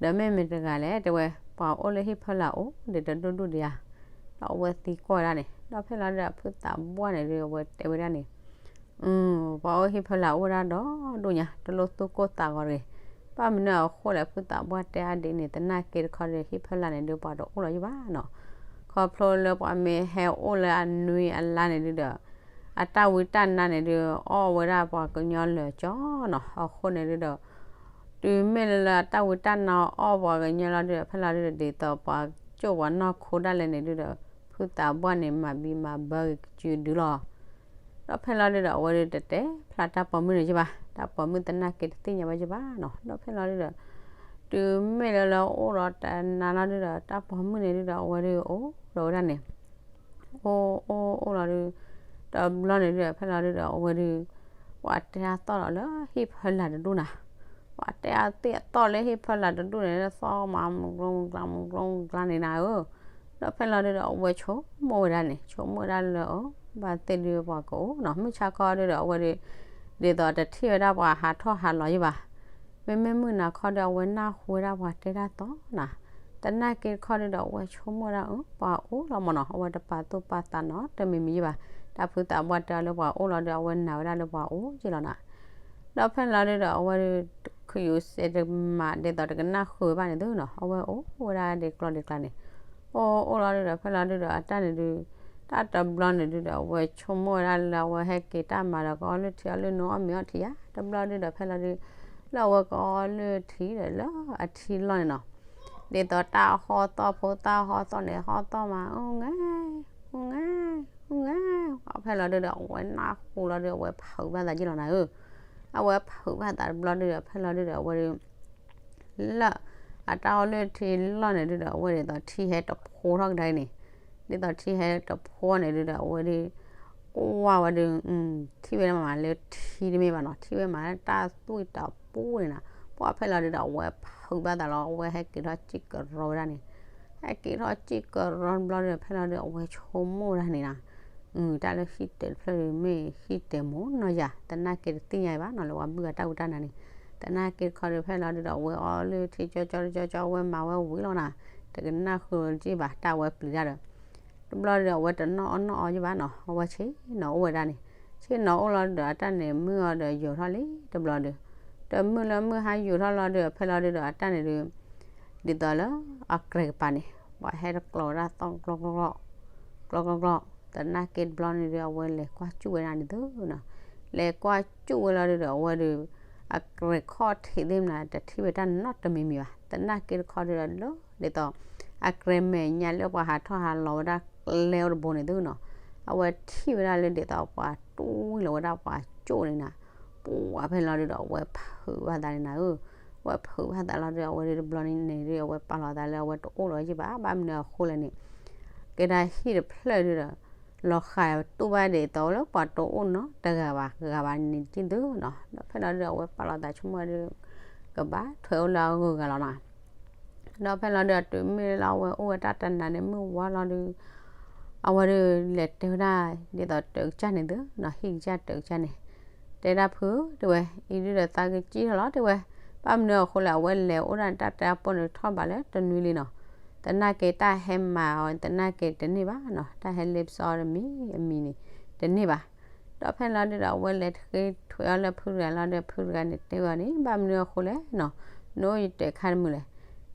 ဒီးမ့ၢ်မ့ၢ်တဂၤလဲၣ် တဲဝဲ ပှၤအိၣ်လၢဟံၣ်ဖီလာ်အိၣ်ဒီးတဒူၣ်ဒူၣ်ဒံးဧါ, ဒီးအဝဲသံကွၢ်ဒၣ်န့ၣ် ဒီးဖဲလီၤဒုဒီး ဖုသးပှၢ်န့ၣ်ဒုး အဝဲတဲဝဲဒၣ်န့ၣ် ပှၤအိၣ်ဟံၣ်ဖီလာ်အိၣ်ဝဲဒၣ်ဒီဒူၣ်ညါ တလိၣ်သူၣ်ကိၢ်သးဂီၤတဂ့ၤ, ဘၣ်မနုၤအဃိလဲၣ် ဖုသးပှၢ်တဲအါဒ်န့ၣ် သနာ်က့တခီဒီး ဟံၣ်ဖီလာ်န့ၣ်ဒုး ပှၤတအိၣ်လီၤယံၣ်ဘၣ်နီၤ, ခီဖျိလၢပှၤမ့ၢ်ဟဲအိၣ်လၢအနွံအလါန့ၣ်ဒုဒီး အတၢ်ဝံတၢ်နါန့ၣ်ဒုး အီၣ်ဝဲဒၣ်ပှၤကညီလၢာ်ကၠီနီၤ, အဃိန့ၣ်ဒုဒီး တုၤမ့ၢ်လၢလၢအတၢ်ဝံတၢ်နါအီၣ်ပှၤကညီလီၤဒုဒီး ဖဲလီၤဒုဒီး ဒ်သိးပှၤကၠိၣ်ပှၤနီၢ်ခိဒၣ်လဲာ်န့ၣ်ဒုဒီး ဖုသးပှၢ်န့ၣ် မၤဘံမၤဘၢက့ၤကစုဒုလီၤ. ဒီးဖဲလီၤဒုဒီး အဝဲဒုတတဲဖျါတၢ်ပိာ်မုၣ်န့ၣ်ယံၣ်ဘၣ်, တၢ်ပိာ်မုၣ်သနာ်က့တသ့ၣ်ညါဘၣ်ယံၣ်ဘၣ်နီၤ, ဒီးဖဲလီၤဒုဒီး တုၤမ့ၢ်လၢလၢအိၣ်ဒီးတနၤလီၤဒုဒီး တၢ်ပိာ်မုၣ်န့ၣ်ဒုဒီး အဝဲဒုအိၣ်ဒီးဝဲဒၣ်န့ၣ် အိၣ်အိၣ်အိၣ်လီၤဒု တဘျီန့ၣ်ဒုဒီး ဖဲလီၤဒုဒီး အဝဲဒု ပှၤတဲအသီၣ်လီၤလၢဟံၣ်ဖီလာ်တဒူၣ်နၤ, ပှၤတဲအသီၣ်လၢဟံၣ်ဖီလာ်တဒူၣ်န့ၣ် သီၣ်မးမုၢ်ကျိမုၢ်ကျါမုၢ်ကျိမုၢ်ကျါန့ၣ်နၤဧၢ, ဒီးဖဲလီၤဒုဒီး အဝဲဆိကမိၣ်ဝဲဒၣ်န့ၣ် ဆိကမိၣ်ဝဲဒၣ်လၢ ဘၣ်သ့ၣ်ဒုပှၤကအိၣ်နီၤ, မုၢ်ဆါခီဒုဒီး အဝဲဒု ဒ်သိးတထံၣ်ဝဲဒၣ်ပှၤဟးထီၣ်ဟးလီၤယံၣ်ဘၣ် မ့မ့ၢ်မုၢ်နၤခီဒီး အဝဲနၢ်ဟူဝဲဒၣ်ပှၤတဲတၢ်သီၣ်နၤ, သနာ်က့တခီဒုဒီး အဝဲဆိကမိၣ်ဝဲဒၣ် ပှၤအိၣ်လီၤမးနီၤ, အဝဲတပာ်သူၣ်ပာ်သးနီတမံၤမံၤယံၣ်ဘၣ်, တၢ်ဖုသးပှၢ်တဲအီၤလၢပှၤအိၣ်လီၤဒီး အဝဲနာ်ဝဲဒၣ်လၢပှၤအိၣ်က့လီၤနၤ, ဒီးဖဲလီၤဒုဒီး အဝဲဒု ခယူးစဲးတမး ဒ်သိးတကနၣ်ဃုာ်ဘၣ်န့ၣ်သုနီၤ, အဝဲအိၣ်ဝဲဒၣ်ဒ်ကျီဒ်ကျါန့ၣ်, အိၣ်အိၣ်လီၤဒုဒီး ဖဲလီၤဒုဒီး အတၢ်န့ၣ်ဒု တၢ်တဘျီန့ၣ်ဒုဒီး အဝဲဆိကမိၣ်ဝဲဒၣ်လၢအဝဲဟဲက့ၤတၢ်မၤဒီး ကအီလုၢ်ထံအီလုၢ်နိအီၣ်မ့ၤအီထံယါ, တဘျီဒုဒီး ဖဲလီၤဒု လၢအဝဲကအီလုၢ်ထံဒီး လၢအထံလီၢ်န့ၣ်နီၤ, ဒ်သိးတၢ်ဟီၣ်သီၣ်ဖိ တၢ်ဟီၣ်သီၣ်န့ၣ် ဟီၣ်သီၣ်မး အိၣ်ငဲ အိၣ်ငဲ အိၣ်ငဲ, ဖဲလီၤဒုဒီး အဝဲနၢ်ဟူလီၤဒု အဝဲဖုးဘၣ်သးယံာ်လီၤနၤဧၢ, အဝဲဖုးဘၣ်သးတဘျီဒုဒီး ဖဲလီၤဒုဒီး အဝဲဒု လၢအတၢ်အီလုၢ်ထံလီၢ်န့ၣ်ဒုဒီး အဝဲဒ်သိးထံဟဲတဖိထီၣ်ကဒါအံၤန့ၣ်, ဒ်သိးထံဟဲတဖှီၣ်န့ၣ်ဒုဒီး အဝဲဒုး ကွၢ်ဝဲဒုး ထံၣ်ဝဲမးလၢထံတမ့ၢ်ဘၣ်နီၤ, ထံၣ်ဝဲမးလၢတၢ်သွံၣ်တပူၤန့ၣ်နီၤ. ပှၢ်ဖဲလီၤဒုဒီး အဝဲဖုးဘၣ်သးလီၤ, အဝဲဟဲက့ၤထီၣ်စံၣ်ကရီဝဲဒၣ်န့ၣ်, ဟဲက့ၤထီၣ်စံၣ်ကရီတဘျီဒီး ဖဲလီၤဒုဒီး အဝဲဆိကမိၣ်ဝဲဒၣ်န့ၣ်နီၤ, တၢ်လၢဟံၣ်တဖျၢၣ်ဒုးမ့ၢ်ဟံၣ်တဲာ်မ့ၢ်နီၤယၤ, သနာ်က့တသ့ၣ်ညါအံၤဘၣ်နီၤ လၢပှၤဘုၣ်အတၢ်ဝံတၢ်နါန့ၣ်, သနာ်က့တခီဒုး ဖဲလီၤဒုဒီး အဝဲအီလုၢ်ထံကၠီကၠီကၠီကၠီ အဝဲမၤဝဲဝံၤလီၤနီၤ, တကနၣ်ဃုာ်က့ၤဘၣ် တၢ်ဝဲပျံၤတၢ်ဒီး တဘျီဒီး အဝဲတနီၣ်အီၣ်နီၣ်အီယံာ်ဘၣ်နီၤ, အဝဲဆ့ၣ်နီၤအိၣ်ဝဲဒၣ်န့ၣ်, ဆ့ၣ်နီၤအိၣ်လီၤဒုဒီး အတၢ်န့ၣ်မုၢ်အီၤဒီးယိာ်ထီၣ်လံတဘျီဒုး, တမုၢ်လၢမုၢ်ဟါယိာ်ထီၣ်လီၤဒုဒီး ဖဲလီၤဒုဒီး အတၢ်န့ၣ်ဒုး ဒ်သိးလၢအကြဲးကပၤန့ၣ် ပှၤဟဲတကျီဝဲဒၣ်သီၣ်ကျီကျီကျီ ကျီကျီကျီ, သနာ်က့တဘျီန့ၣ်ဒုး အဝဲလဲၤကွၢ်စူၣ်ဝဲဒၣ်န့ၣ်သုနီၤ, လဲၤကွၢ်စူၣ်ဝဲလီၤဒုဒီး အဝဲဒုး အကြဲးခီၣ်ထံးသ့ၣ်မနုၤ တထံၣ်ဝဲတၢ်နီတမံၤမံၤဘၣ်, သနာ်က့တခီဒုဒီး လၢဒ်သိး အကြဲးမဲာ်ညါလၢပှၤဟးထီၣ်ဟးလီၤဝဲဒၣ်ကျဲအိၣ်တဘိန့ၣ်သုနီၤ, အဝဲထံၣ်ဝဲဒၣ်လၢဒ်သိးပှၤတူၢ်ဝံၤလီၤဝဲဒၣ်ပှၤကၠိၣ်န့ၣ်နီၤ, ပှၢ်ဖဲလီၤဒုဒီး အဝဲဖုးဘၣ်သးန့ၣ်နီၤဧၢ, အဝဲဖုးဘၣ်သးလီၤဒုဒီး အဝဲဒုတဘျီန့ၣ်န့ၣ်ဒု အဝဲပာ်လီၤသးလၢအဝဲတအိၣ်လီၤယံာ်ဘၣ်, ဘၣ်မနုၤအဃိလဲၣ်န့ၣ် ကဲဒၣ်ဟံၣ်တဖျၢၣ်ဒုဒီး လီၤဃာ်တူၢ်ဘၣ်ဒ်သိးလၢပှၤတအိၣ်နီတဂၤဘၣ်, ဂၤဘၣ်န့ၣ်တက့ၢ်သုနီၤ, ဒီးဖဲလီၤဒုဒီး အဝဲပာ်လီၤသးဆိကမိၣ်ဒု ကဘၣ်ထွဲအိၣ်လၢအဂုၤအဂၤလီၤနီၤ. ဒီးဖဲလီၤဒုဒီး တုၤမ့ၢ်လၢအဝဲအိၣ်ဝဲတၢ်တနၤန့ၣ် မုၢ်ဝါလီၤဒု အဝဲဒုးလဲၤတဲဝဲဒၣ် ဒ်သိးတၢးကစၢ်န့ၣ်သုနီၤ, ဟံၣ်ကစၢ်တၢးကစၢ်န့ၣ်, တဲဒၣ်ဖု တဲဝဲ, အံၤဒုဒီးသးကစံၣ်ထီၣ်လီၤ တဲဝဲ, ဘၣ်မနုၤအဃိလဲၣ် အဝဲလဲၤအိၣ်ဒၣ်န့ၣ် တၢ်တဲအပိၢ်န့ၣ်ထီၣ်ဘးလၢတနွံလံနီၤ, သနာ်က့တၢ်ဟဲမၤအီၤ သနာ်က့တန့ၢ်ဘၣ်နီၤ, တၢ်ဟဲလ့ပစီအီၤတမံၤအမံၤန့ၣ် တန့ၢ်ဘၣ်. ဒီးဖဲလီၤဒုဒီး အဝဲလဲၤတဃ့ထွဲအီၤလၢဖုတဂၤလီၤဒီး ဖုတဂၤန့ၣ်တဲဝဲအီၤန့ၣ် ဘၣ်မနုၤအဃိလဲၣ်နီၤ, နအိၣ်ယတၢးခါတမုာ်လဲၣ်,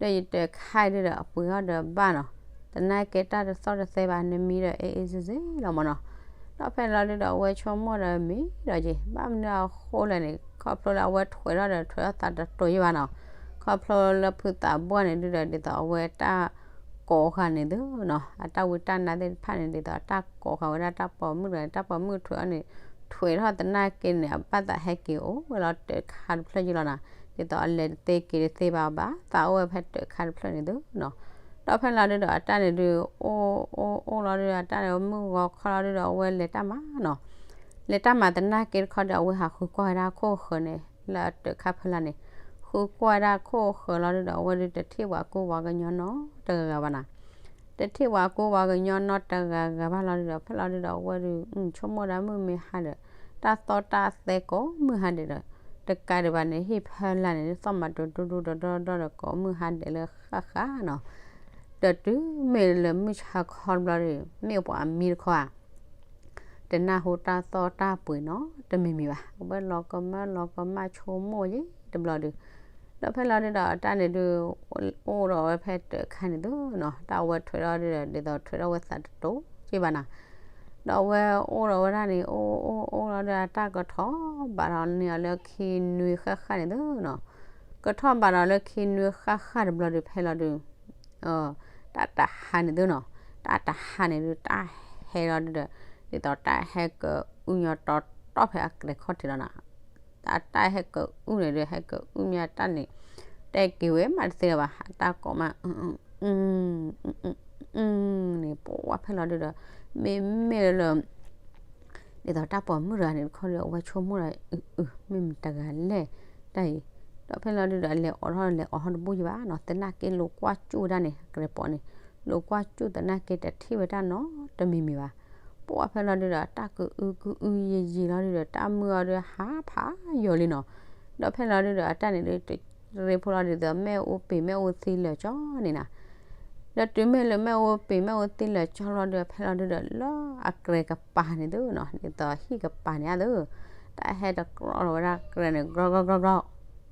ဒီးယတၢးခါဒုဒီးအပှ့ၤအီၤဒီးဘၣ်နီၤ, သနာ်က့တၢ်တသီၣ်တသဲဘၣ် နမံဒီး အ့ၣ်အ့ၣ်စ့ၣ်စ့ၣ်လီၤမၢ်နီၤ. ဒီးဖဲလီၤဒုဒီး အဝဲဆိကမိၣ်ဒီးမံဒီးက့ၤ ဘၣ်မနုၤအဃိလဲၣ်န့ၣ် ခီဖျိလၢအဝဲထွဲထီၣ်ဒီးထွဲထီၣ်သးတတိၤယံာ်ဘၣ်နီၤ, ခီဖျိလၢဖုသးပှၢ်န့ၣ်ဒုဒီး ဒ်သိးအဝဲတၢ်ကိးဃာ်န့ၣ်သုနီၤ, အတၢ်ဝံတၢ်နါသ့ၣ်တဖၣ်န့ၣ် ဒ်သိးအတၢ်ကိးဃာ်ဝဲဒၣ်တၢ်ပိာ်မုၣ်တဂၤန့ၣ် တၢ်ပိာ်မုၣ်ထွဲအီၤန့ၣ် ထွဲထီၣ်သနာ်က့န့ၣ် အဘၣ်သးဟဲက့ၤအိၣ်ဝဲလီၤတၢးခါတဖျၢၣ်ယံာ်လီၤနီၤ, ဒ်သိးအလဲၤတသ့က့ၤတသ့ဘၣ်ဘၣ် သးအိၣ်ဝဲဖဲတၢးခါတဖျၢၣ်န့ၣ်သုနီၤ. ဒီးဖဲလီၤဒုဒီးအတၢ်န့ၣ်ဒု အိၣ်အိၣ်အိၣ်လီၤဒုဒီး အတၢ်န့ၣ်မုၢ်ဂီၤခီလီၤဒုဒီး အဝဲလဲၤတၢ်မၤနီၤ, လဲၤတၢ်မၤသနာ်က့တခီဒီး အဝဲဟးဃုကွၢ်ဝဲဒၣ်ခိၣ်ဃၢၤန့ၣ် လၢအတၢးခါဖီလာ်န့ၣ်, ဃုကွၢ်ဝဲဒၣ်ခိၣ်ဃၢၤလီၤဒုဒီး အဝဲဒုတထံၣ်ပှၤကူပှၤကညီနီတဂၤဂၤဘၣ်နီၤ, တထံၣ်ပှၤကူပှၤကညီနီတဂၤဂၤဘၣ်လီၤဒုဒီး ဖဲလီၤဒုဒီး အဝဲဒု ဆိကမိၣ်ဒၣ်မုၢ်မ့ၢ်ဟါဒီး တၢ်သီၣ်တၢ်သဲကိးမုၢ်ဟါဒဲးဒီး တကးဒံးဘၣ်န့ၣ် ဟံၣ်ဖီလာ်န့ၣ် သီၣ်မၤဒိဒိဒိဒီးဒီဒီဒီး ကိးမုၢ်ဟါဒဲးလၢဃၣ်ဃၣ်နီၤ, ဒီးတုၤမ့ၢ်လၢမုၢ်ဆါခီတဘျီဒီး မ့ၢ်ပှၤအမံတခီဧါ တနၢ်ဟူတၢ်သီၣ်တၢ်ပှ့ၤနီတမံၤမံၤဘၣ်, အဝဲလီၤကမၢလီၤကမၢဆိကမိၣ်ယံာ်တဘျီဒု, ဒီးဖဲလီၤဒုဒီး အတၢ်န့ၣ်ဒု အိၣ်ဒီးဝဲဖဲတၢးခါန့ၣ်သုနီၤ, တၢ်အဝဲထွဲထီၣ်ဒုဒီး ဒ်သိးထွဲထီၣ်ဝဲသးတတိၤက့ဘၣ်နီၤ, ဒီးအဝဲအိၣ်ဒီးဝဲဒၣ်န့ၣ် အိၣ်အိၣ်အိၣ်လီၤဒီး အတၢ်ကထီၣ်ဘးထီၣ်န့ၢ်အီၤလၢခံနွံဃၣ်ဃၣ်န့ၣ်သုနီၤ, ကထီၣ်ဘးထီၣ်လၢခံနွံဃၣ်ဃၣ်တဘျီဒု ဖဲလီၤဒု တၢ်တဟါန့ၣ်သုနီၤ, တၢ်တဟါန့ၣ်ဒု တၢ်ဟဲလီၤဒုဒီး ဒ်သိးတၢ်ဟဲကအုၣ်ညီတီတီဖဲအကြဲးခီၣ်ထံးလီၤနီၤ, တၢ်တၢ်ဟဲကအုၣ်န့ၣ်ဒု ဟဲကအုၣ်မ့ၢ်တၢ်န့ၣ် တဲက့ၤဝဲမးတသ့လၢၤဘၣ်, အတၢ်ကိးမး အ န့ၣ် ပှၤဖဲလီၤဒုဒီး မ့မ့ၢ်လၢ ဒ်သိးတၢ်ပိာ်မုၣ်တဂၤန့ၣ်တခီဒီး အဝဲဆိကမိၣ်ဒီး အု မ့ၢ်မတၤတဂၤလဲၣ် တၢ်အံၤ, ဒီးဖဲလီၤဒုဒီး အလဲၤအိးထီၣ်လဲၤအိးထီၣ်တဘူၣ်ယံၤဘၣ်နီၤ, သနာ်က့လိာ်ကွၢ်ကၠူၣ်ဝဲဒၣ်န့ၣ် အကြဲးပိာ်န့ၣ် လိာ်ကွၢ်ကၠူၣ်သနာ်က့တထံၣ်ဝဲတၢ်နီတမံၤမံၤဘၣ်, ပှၤဖဲလီၤဒုဒီး တၢ်ကအုကအုယံၤယံၤလီၤဒုဒီး တၢ်မုၢ်အီၤဒုဟးဖးယိာ်လံနီၤ, ဒီးဖဲလီၤဒုဒီး အတၢ်န့ၣ်ဒု တရ့ဖိလီၤဒ်သိး မ့ၣ်အူပ့ၤမ့ၣ်အူသံလၢာ်ကၠီန့ၣ်နီၤ, ဒီးတုၤမ့ၢ်လၢမ့ၣ်အူပ့ၤမ့ၣ်အူသံလၢာ်ကၠီလီၤဒုး ဖဲလီၤဒုဒီး လၢအကြဲးကပၤန့ၣ်သုနီၤ, ဒ်သိးဟံၣ်ကပၤန့ၣ်အသိး တၢ်ဟဲတကြီလီၤဝဲဒၣ်ကြဲးန့ၣ် ကြီကြီကြီကြီ ကြီကြီကြီကြီ,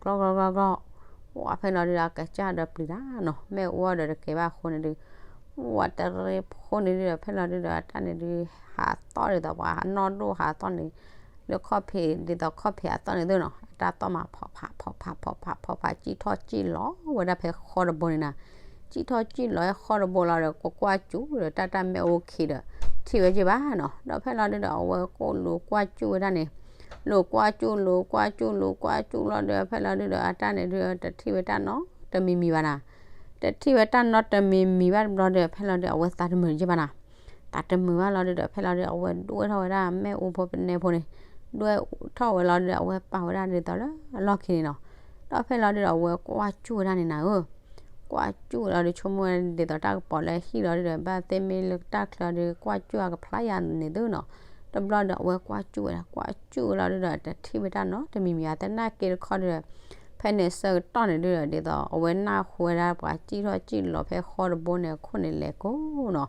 ပှၤဖဲလီၤဒုဒီး အကစၢ်ဒီးပျံၤတၢ်နီၤ, မ့ၣ်အူအီၤဒီးတကဲဘၣ်အဃိန့ၣ်ဒုး ပှၤတရ့ဖိန့ၣ်ဒုဒီး ဖဲလီၤဒုဒီး အတၢ်န့ၣ်ဒုး ဟးသီၣ်ဒ်သိးပှၤနီၢ်ဒိၣ်ဟးသီၣ်န့ၣ် လၢခီၣ်ဖံး ဒ်သိးခီၣ်ဖံးအသီၣ်န့ၣ်သုနီၤ, အတၢ်သီၣ်မး ဖီၣ်ဖးဖီၣ်ဖးဖီၣ်ဖးဖီၣ်ဖး စံၣ်ထီၣ်စံၣ်လီၤဝဲဒၣ်ဖဲဃီတဘိန့ၣ်နီၤ, စံၣ်ထီၣ်စံၣ်လီၤဃီတဘိလီၤဒီး ကွၢ်ကွၢ်ကၠူၣ်ဒီး တၢ်တၢ်မ့ၣ်အူခံဒီး ထံၣ်ဝဲက့ၤဘၣ်နီၤ, ဒီးဖဲလီၤဒုဒီး အဝဲကိၣ်လိာ်ကွၢ်ကၠူၣ်ဝဲဒၣ်န့ၣ် လိာ်ကွၢ်ကၠူၣ်လိာ်ကွၢ်ကၠူၣ်လိာ်ကွၢ်ကၠူၣ်လီၤဒီး ဖဲလီၤဒုဒီး အတၢ်န့ၣ်ဒုး တထံၣ်ဝဲတၢ်နီတမံၤမံၤဘၣ်နီၤ, တထံၣ်ဝဲတၢ်နီတမံၤမံၤဘၣ်တဘျီဒီး ဖဲလီၤဒုး အဝဲသးတမုာ်က့ၤဘၣ်နီၤ အတမုာ်ဘၣ်လီၤဒုဒီး ဖဲလီၤဒုဒီး အဝဲဒွဲၣ်ထီၣ်ဝဲဒၣ်မ့ၣ်အူဖိပနဲဖိန့ၣ်, ဒွဲၣ်ထီၣ်ဝဲလီၤဒုဒီး အဝဲပာ်ဝဲဒၣ်ဒ်သိးလၢအလီၢ်ခံန့ၣ်နီၤ. ဒီးဖဲလီၤဒုဒီး အဝဲကွၢ်စူၣ်ဝဲဒၣ်န့ၣ်နၤဧၢ, ကွၢ်စူၣ်ဝဲလီၤဒု ဆိကမိၣ်ဝဲဒ်သိးတၢ်ကပီၤလၢဟံၣ်လီၤဒုဒီး ဘၣ်သ့ၣ်မ့ၢ်လၢတၢ်ချၢဒီး ကွၢ်စူၣ်အကဖျါယၤန့ၣ်သုနီၤ. တဘျီဒီး အဝဲကွၢ်စူၣ်ဝဲဒၣ် ကွၢ်စူၣ်ဝဲလီၤဒုဒီး တထံၣ်ဝဲတၢ်နီတမံၤမံၤဧါ သနာ်က့တခီဒုဒီး ဖဲန့ၣ်ဆၢကတီၢ်န့ၣ်ဒုဒီး ဒ်သိးအဝဲနၢ်ဟူဝဲဒၣ်ပှၤစံၣ်ထီၣ်စံၣ်လီၤဖဲဃီတဘိန့ၣ်အခိၣ်န့ၣ်လဲၤကိၢ်နီၤ.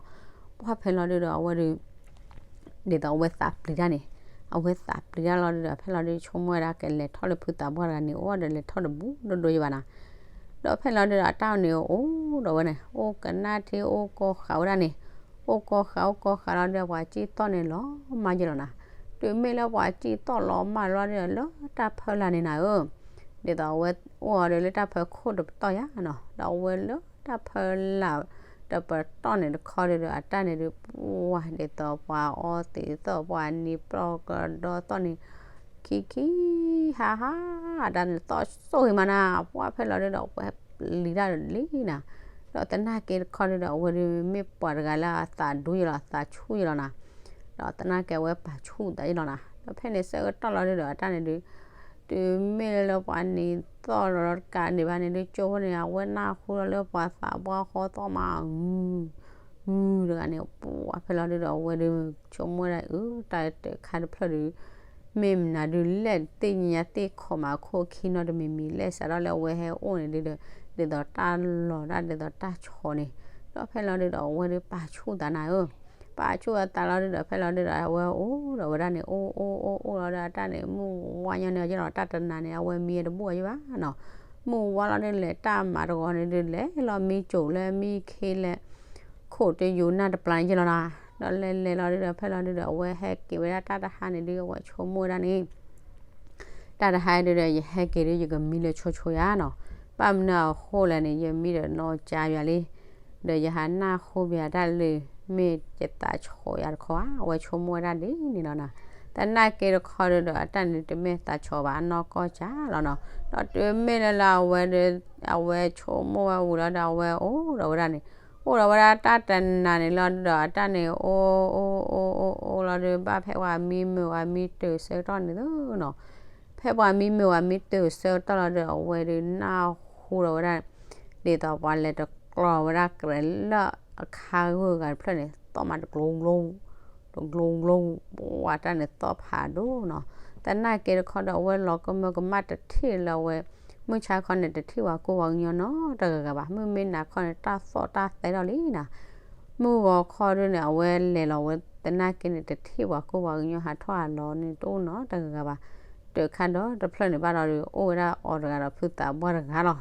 ပှၢ်ဖဲလီၤဒုဒီး အဝဲဒု ဒ်သိးအဝဲသးပျံၤတၢ်န့ၣ်, အဝဲသးပျံၤတၢ်လီၤဒုဒီး ဖဲလီၤဒု ဆိကမိၣ်ဝဲဒၣ်ကလဲၤထီၣ်လၢဖုသးပှၢ်တဂၤန့ၣ် အိၣ်ဒီးလဲၤထီၣ်တဘူးဒိၣ်ဒိၣ်ယဘၣ်နၤ. ဒီးဖဲလီၤဒုဒီး အတၢ်န့ၣ်အိၣ်ဒီးဝဲန့ၣ် အိၣ်ကနၣ်ထံ အိၣ်ကီဃာ်ဝဲဒၣ်န့ၣ်, အိၣ်ကီဃာ် အိၣ်ကီဃာ်လီၤဒုဒီး ပှၤစံၣ်သီၣ်န့ၣ်လီၤမၢ်ယလီၤနၤ. တုၤမ့ၢ်လၢပှၤစံၣ်သီၣ်လီၤမၢ်လီၤဒုဒီး လၢတၢ်ဖၢလာ်န့ၣ်နၤဧၢ ဒ်သိးအဝဲအိၣ်အီၤဒီးလၢတၢ်ဖၢခိၣ်တပတီၢ်ယါနီၤ, ဒီးအဝဲလၢတၢ်ဖၢလာ်တပတီၢ်န့ၣ်တခီဒုဒီး အတၢ်န့ၣ်ဒု ပှၢ်ဒ်သိးပှၤအီသံးသီၣ် ပှၤနံၤပျီၢ်ကဒီသီၣ်န့ၣ် ခံခံ ဟါဟါ အတၢ်န့ၣ်သီၣ်စိၣ်ဂ့ၤမးနၤ, ပှၢ်ဖဲလီၤဒုဒီး အဝဲပျံၤတၢ်လံနၤ, ဒီးသနာ်က့တခီဒုဒီး အဝဲဒုမ့ၢ်ပှၤတဂၤလၢအသးဒူယလီၤ အသးဆူၣ်ယလီၤနၤ, ဒီးသနာ်က့အဝဲပာ်ဆူၣ်သးယလီၤနၤ, ဒီးဖဲန့ၣ်ဆၢကတီၢ်လီၤဒုဒီး အတၢ်န့ၣ်ဒု တုၤမ့ၢ်လၢပှၤနံၤသီၣ်လီၤတကးဒံးဘၣ်န့ၣ်ဒု ကၠိဖိန့ၣ် အဝဲနၢ်ဟူလီၤလၢပှၤသးပှၢ်ဃီသီၣ်မး ဂုၤ ဂုၤတဂၤန့ၣ် ပှၢ်ဖဲလီၤဒုဒီး အဝဲဒု ဆိကမိၣ်ဝဲဒၣ်အၢ တၢ်တခါတဖျၢၣ်ဒု မ့ၢ်မနုၤဒု လဲၣ်သ့ၣ်ညါသ့ၣ်ခိးမးခိၣ်ခံနီတမံၤမံၤ လဲၣ်စးထီၣ်လၢအဝဲဟဲအိၣ်န့ၣ်ဒုဒီး ဒ်သိးတၢ်လီၤတၢ်ဒ်သိးတၢ်ဆီန့ၣ်, ဒီးဖဲလီၤဒုဒီး အဝဲဒုပာ်ဆူၣ်သးနၤဧၢ ပာ်ဆူၣ်အသးလီၤဒုဒီး ဖဲလီၤဒုဒီး အဝဲအိၣ်ဒီးဝဲဒၣ်န့ၣ် အိၣ်အိၣ်အိၣ်အိၣ်လီၤဒီး အတၢ်န့ၣ် မုၢ်ဝါညီန့ၣ် ယလီၤတၢ်တနၤန့ၣ် အဝဲမံတဘူၣ်အီၤယဘၣ်နီၤ, မုၢ်ဝါလီၤဒုလဲၤတၢ်မၤတဂီၤန့ၣ်ဒု လဲၤလီၤမံကၠိၣ်လၢမံခ့လဲၣ် ခိၣ်တယိၤနၢ်တပျၢ်န့ၣ်ယလီၤနၤ, ဒီးလဲၤလဲၤလီၤဒုဒီး ဖဲလီၤဒုဒီး အဝဲဟဲက့ၤဝဲဒၣ်တၢ်တဟါန့ၣ်ဒု အဝဲဆိကမိၣ်ဝဲဒၣ်န့ၣ် တၢ်တဟါဒုဒီး ယဟဲက့ၤဒု ယကမံလၢဆိဆိယါနီၤ, ဘၣ်မနုၤအဃိလဲၣ်န့ၣ် ယမံဒီးနီၢ်ကၠါယၤလံ ဒီးယဟးနၢ်ဟူဘၣ်တၢ်လၢ မ့ၢ်ယသးဆှီယၤတခီဧါ အဝဲဆိကမိၣ်ဝဲဒၣ်ဒ်န့ၣ်လီၤနၤ, သနာ်က့တခီဒုဒီး အတၢ်န့ၣ်တမ့ၢ်သးဆှီဘၣ် အနီၢ်ကီၢ်ကၠါလီၤနီၤ, ဒီးတုၤမ့ၢ်လၢလၢအဝဲဒု အဝဲဆိကမိၣ်ဝဲဝံၤလီၤဒီး အဝဲအိၣ်ဒီးဝဲဒၣ်န့ၣ်, အိၣ်ဒီးဝဲဒၣ်တၢ်တနၤန့ၣ်လီၤဒုဒီး အတၢ်န့ၣ်အိၣ်အိၣ်အိၣ်အိၣ်လီၤဒု ဘၣ်ဖဲပှၤမံမုာ်ပှၤမံတုၤဆၢကတီၢ်န့ၣ်သုနီၤ ဖဲပှၤမံမုာ်ပှၤမံတုၤဆၢကတီၢ်လီၤဒီး အဝဲဒုနၢ်ဟူဒီးဝဲဒၣ် ဒ်သိးပှၤလဲၤတကျီဝဲဒၣ်ကြဲးလၢအခါဂုၤဂၤတဖျၢၣ်န့ၣ် သီၣ်မးတကျိၤကျိၤ တကျိၤကျိၤ ပှၢ်တၢ်န့ၣ်သီၣ်ဖးဒိၣ်နီၤ, သနာ်က့တခီဒီး အဝဲလီၤကမၢကမၣ်တထံၣ်လၢအဝဲ မုၢ်ဆါခီန့ၣ် တထံၣ်ပှၤကိးပှၤကညီနီတဂၤဂၤဘၣ်, မုၢ်မ့ၢ်နၤခီန့ၣ် တၢ်သီၣ်တၢ်သဲထီၣ်လံနၤ မုၢ်ဂီၤခီဒုန့ၣ် အဝဲလဲၤလီၤဝဲသနာ်က့န့ၣ် တထံၣ်ပှၤကိးပှၤကညီဟးထီၣ်ဟးလီၤန့ၣ် တအိၣ်နီတဂၤဂၤဘၣ်, တခါဒီးတဖျၢၣ်န့ၣ်ဘၣ်ဒီး အိၣ်ဝဲဒၣ်အီၤတဂၤဒီးဖုသးပှၢ်တဂၤလီၤ,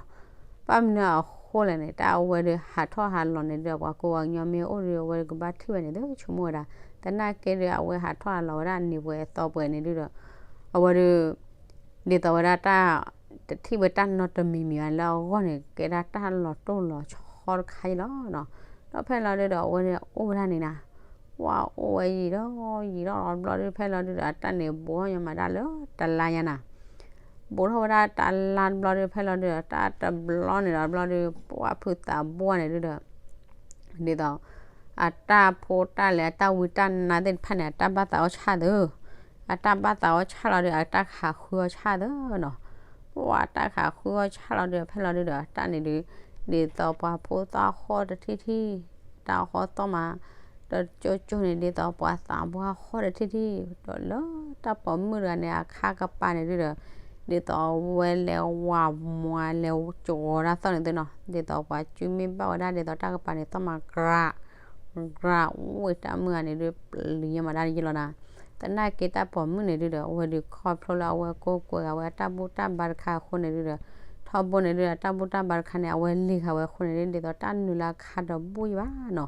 ဘၣ်မနုၤအဃိလဲၣ်န့ၣ် တၢ်အဝဲဒုးဟးထီၣ်ဟးလီၤန့ၣ်ဒုး ပှၤကိးပှၤကညီမ့ၢ်အိၣ်ဒီး အဝဲဒုးကဘၣ်ထံၣ်ဝဲန့ၣ် သုဆိကမိၣ်ဝဲဒၣ်, သနာ်က့ဒုး အဝဲဟးထီၣ်ဟးလီၤဝဲဒၣ်န့ၣ် ပှဲၤအသီပှဲၤန့ၣ်ဒုးဒီး အဝဲဒုး ဒ်သိးဝဲဒၣ်တၢ် တထံၣ်ဝဲတၢ်နီတမံၤမံၤဘၣ်လၢအဂီၢ်န့ၣ် ကဲဒၣ်တၢ်လီၤတိၢ်လီၤဆီတခါအံၤလီၤနီၤ, ဒီးဖဲလီၤဒုးဒီး အဝဲဒုးအိၣ်ဝဲဒၣ်န့ၣ်နၤ, ဝဲအိၣ်ဝဲယံာ်ဒီးယံာ်ဒီးလီၤတဘျီဒုး ဖဲလီၤဒုးဒီး အတၢ်န့ၣ်ဘူးထီၣ်ညီမးဒၣ်လၢတလါညါနၤ, ဘူးထီၣ်ဝဲဒၣ်တလါတဘျီဒုး ဖဲလီၤဒုးဒီး တၢ်တဘျီန့ၣ်ဒီးတဘျီဒုး ပှၢ်ဖုသးပှၢ်န့ၣ်ဒုးဒီး ဒ်သိး အတၢ်ဖိတၢ်လံၤ အတၢ်ဝံတၢ်နါသ့ၣ်တဖၣ်န့ၣ် အတၢ်ဘၣ်သးအီၣ်ဆၣ်သု, အတၢ်ဘၣ်သးအီၣ်ဆၣ်လီၤဒီး အတၢ်ခးဃုအီၣ်ဆၣ်သုနီၤ, ပှၢ်တၢ်ခးဃုအီၣ်ဆၣ်လီၤဒီး ဖဲလီၤဒုးဒီး အတၢ်န့ၣ်ဒုး ဒ်သိးပှၤဖိသၣ်ဃီတထံၣ်ထံၣ် တၢ်ဃီသီၣ်မး ဒီးကၠိကၠိန့ၣ် ဒ်သိးပှၤသးပှၢ်ဃီတထံၣ်ထံၣ် ဒီးလၢတၢ်ပိာ်မုၣ်တဂၤန့ၣ် အခါကပၤန့ၣ်ဒုးဒီး ဒ်သိးအဝဲလဲၤဝၤမွၤလဲၤကဝီၤဒၣ်သီၣ်န့ၣ်သုနီၤ, ဒ်သိးပှၤစုမ့ၢ်ဘၣ်ဝဲဒၣ် ဒ်သိးတၢ်ကပၤန့ၣ် သီၣ်မးကြး ကြးဝ့ၢ်တၢ်မုၢ်ဂၤန့ၣ်ဒုး ပျံၤညါမးဒၣ်ယလီၤနၤ, သနာ်က့တၢ်ပိာ်မုၣ်န့ၣ်ဒုးဒီး အဝဲဒုးခီဖျိလၢအဝဲကိးကွဲးဂၤဝဲအတၢ်ဘူၣ်တၢ်ဘါတခါအဃိန့ၣ်ဒုးဒီး ထီဘိန့ၣ်ဒုးဒီး တၢ်ဘူၣ်တၢ်ဘါတခါန့ၣ် အဝဲလံၤဂၤဝဲအဃိန့ၣ်ဒုး ဒ်သိးတၢ်နုာ်လၢအခါဒီးဘူၣ်ယဘၣ်နီၤ,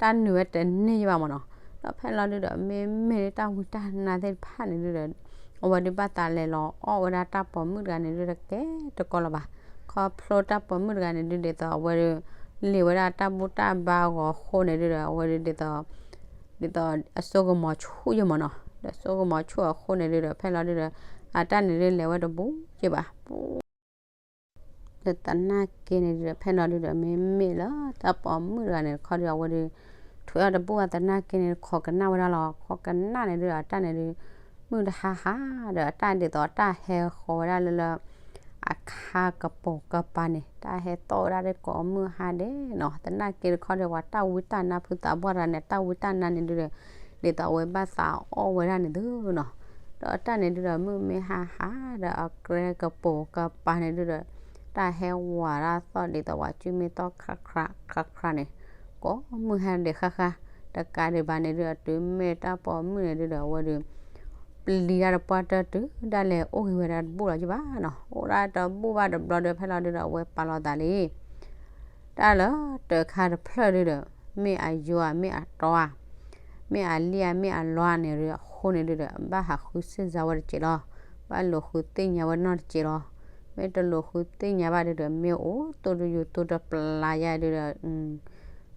တၢ်နုာ်ဝဲတန့ၢ်ယဘၣ်မးနီၤ, ဒီးဖဲလီၤဒုးဒီး မ့မ့ၢ်ဒုးတၢ်ဝံတၢ်နါသ့ၣ်တဖၣ်န့ၣ်ဒုးဒီး အဝဲဒုးဘၣ်သးလဲၤလီၤအီၣ်ဝဲဒၣ်တၢ်ပိာ်မုၣ်တဂၤန့ၣ်ဒုးဒီး ကဲတကီလၢၤဘၣ်, ခီဖျိတၢ်ပိာ်မုၣ်တဂၤန့ၣ်ဒုး ဒ်သိးအဝဲဒုး လံၤဝဲဒၣ်တၢ်ဘူၣ်တၢ်ဘါအဂီၤအဃိန့ၣ်ဒုးဒီး အဝဲဒုးဒ်သိး ဒ်သိးအစိကမီၤဆူၣ်ယမးနီၤ, ဒီးစိကမီၤဆူၣ်အဃိန့ၣ်ဒုးဒီး ဖဲလီၤဒုးဒီး အတၢ်န့ၣ်ဒုးလဲၤဝဲတဘူးက့ဘၣ် ဒီးသနာ်က့န့ၣ်ဒုးဒီး ဖဲလီၤဒုးဒီး မ့မ့ၢ်လၢတၢ်ပိာ်မုၣ်တဂၤန့ၣ်တခီဒုး အဝဲဒုး ထွဲအီၤတဘူၣ်ဘၣ်သနာ်က့န့ၣ် ခိးကနၣ်ဝဲဒၣ်လီၤ. ခိးကနၣ်န့ၣ်ဒုးဒီး အတၢ်န့ၣ်ဒုး မုၢ်တဟါဟါဒီး အတၢ်ဒ်သိးအတၢ်ဟဲဃီၤဝဲဒၣ်လၢလၢ အခါကပိာ်ကပၤန့ၣ် တၢ်ဟဲသီၣ်ဝဲဒၣ်ကိးမုၢ်ဟါဒဲးနီၤ. သနာ်က့တခီဒီး ပှၤတၢ်ဝံတၢ်နါဖုသးပှၢ်တဂၤန့ၣ် တၢ်ဝံတၢ်နါန့ၣ်ဒုးဒီး ဒ်သိးအဝဲဘၣ်သးအီၣ်ဝဲဒၣ်န့ၣ်သုနီၤ. ဒီးအတၢ်န့ၣ်ဒုးဒီး မုၢ်မ့ၢ်ဟါဟါဒီး အကြဲကပိာ်ကပၤန့ၣ်ဒုးဒီး တၢ်ဟဲဝးဒၣ်သီၣ်ဒ်သိးပှၤစုမ့ၢ်သီၣ်ခရးခရးခရးခရးန့ၣ် ကိးမုၢ်ဟါဒဲးဃၣ်ဃၣ်, တကးဒံးဘၣ်န့ၣ်ဒုးဒီး တုၤမ့ၢ်တၢ်ပိာ်မုၣ်န့ၣ်ဒုးဒီး အဝဲဒုး ပျံၤတၢ်တပှၢ်တၢၢ်တုၤဒၣ်လဲာ်အိၣ်ဂ့ၤဝဲဒၣ်တဘူၣ်လီၤကဘၣ်နီၤ. အိၣ်ဒၣ်တဘူၣ်ဘၣ်တဘျီဒီး ဖဲလီၤဒုးဒီး အဝဲပာ်လီၤသးလံ တၢ်လၢတၢးခါတဖျၢၣ်ဒုးဒီး မ့ၢ်အယိာ်ဧါ မ့ၢ်အတီဧါ, မ့ၢ်အလံၣ်ဧါ မ့ၢ်အလီဧါန့ၣ်ဒုး အဃိန့ၣ်ဒုးဒီး ဘၣ်ဟးဃုစ့ၢ်စါဝဲတစဲးလီၤ. ဘၣ်လိာ်ဃုသ့ၣ်ညါဝဲနီတစဲးလီၤ. မ့ၢ်တလိာ်ဃုသ့ၣ်ညါဘၣ်ဒုးဒီး မ့ၢ်အိၣ်တိၢ်တယိာ်တိၢ်တပျါယါဒုးဒီး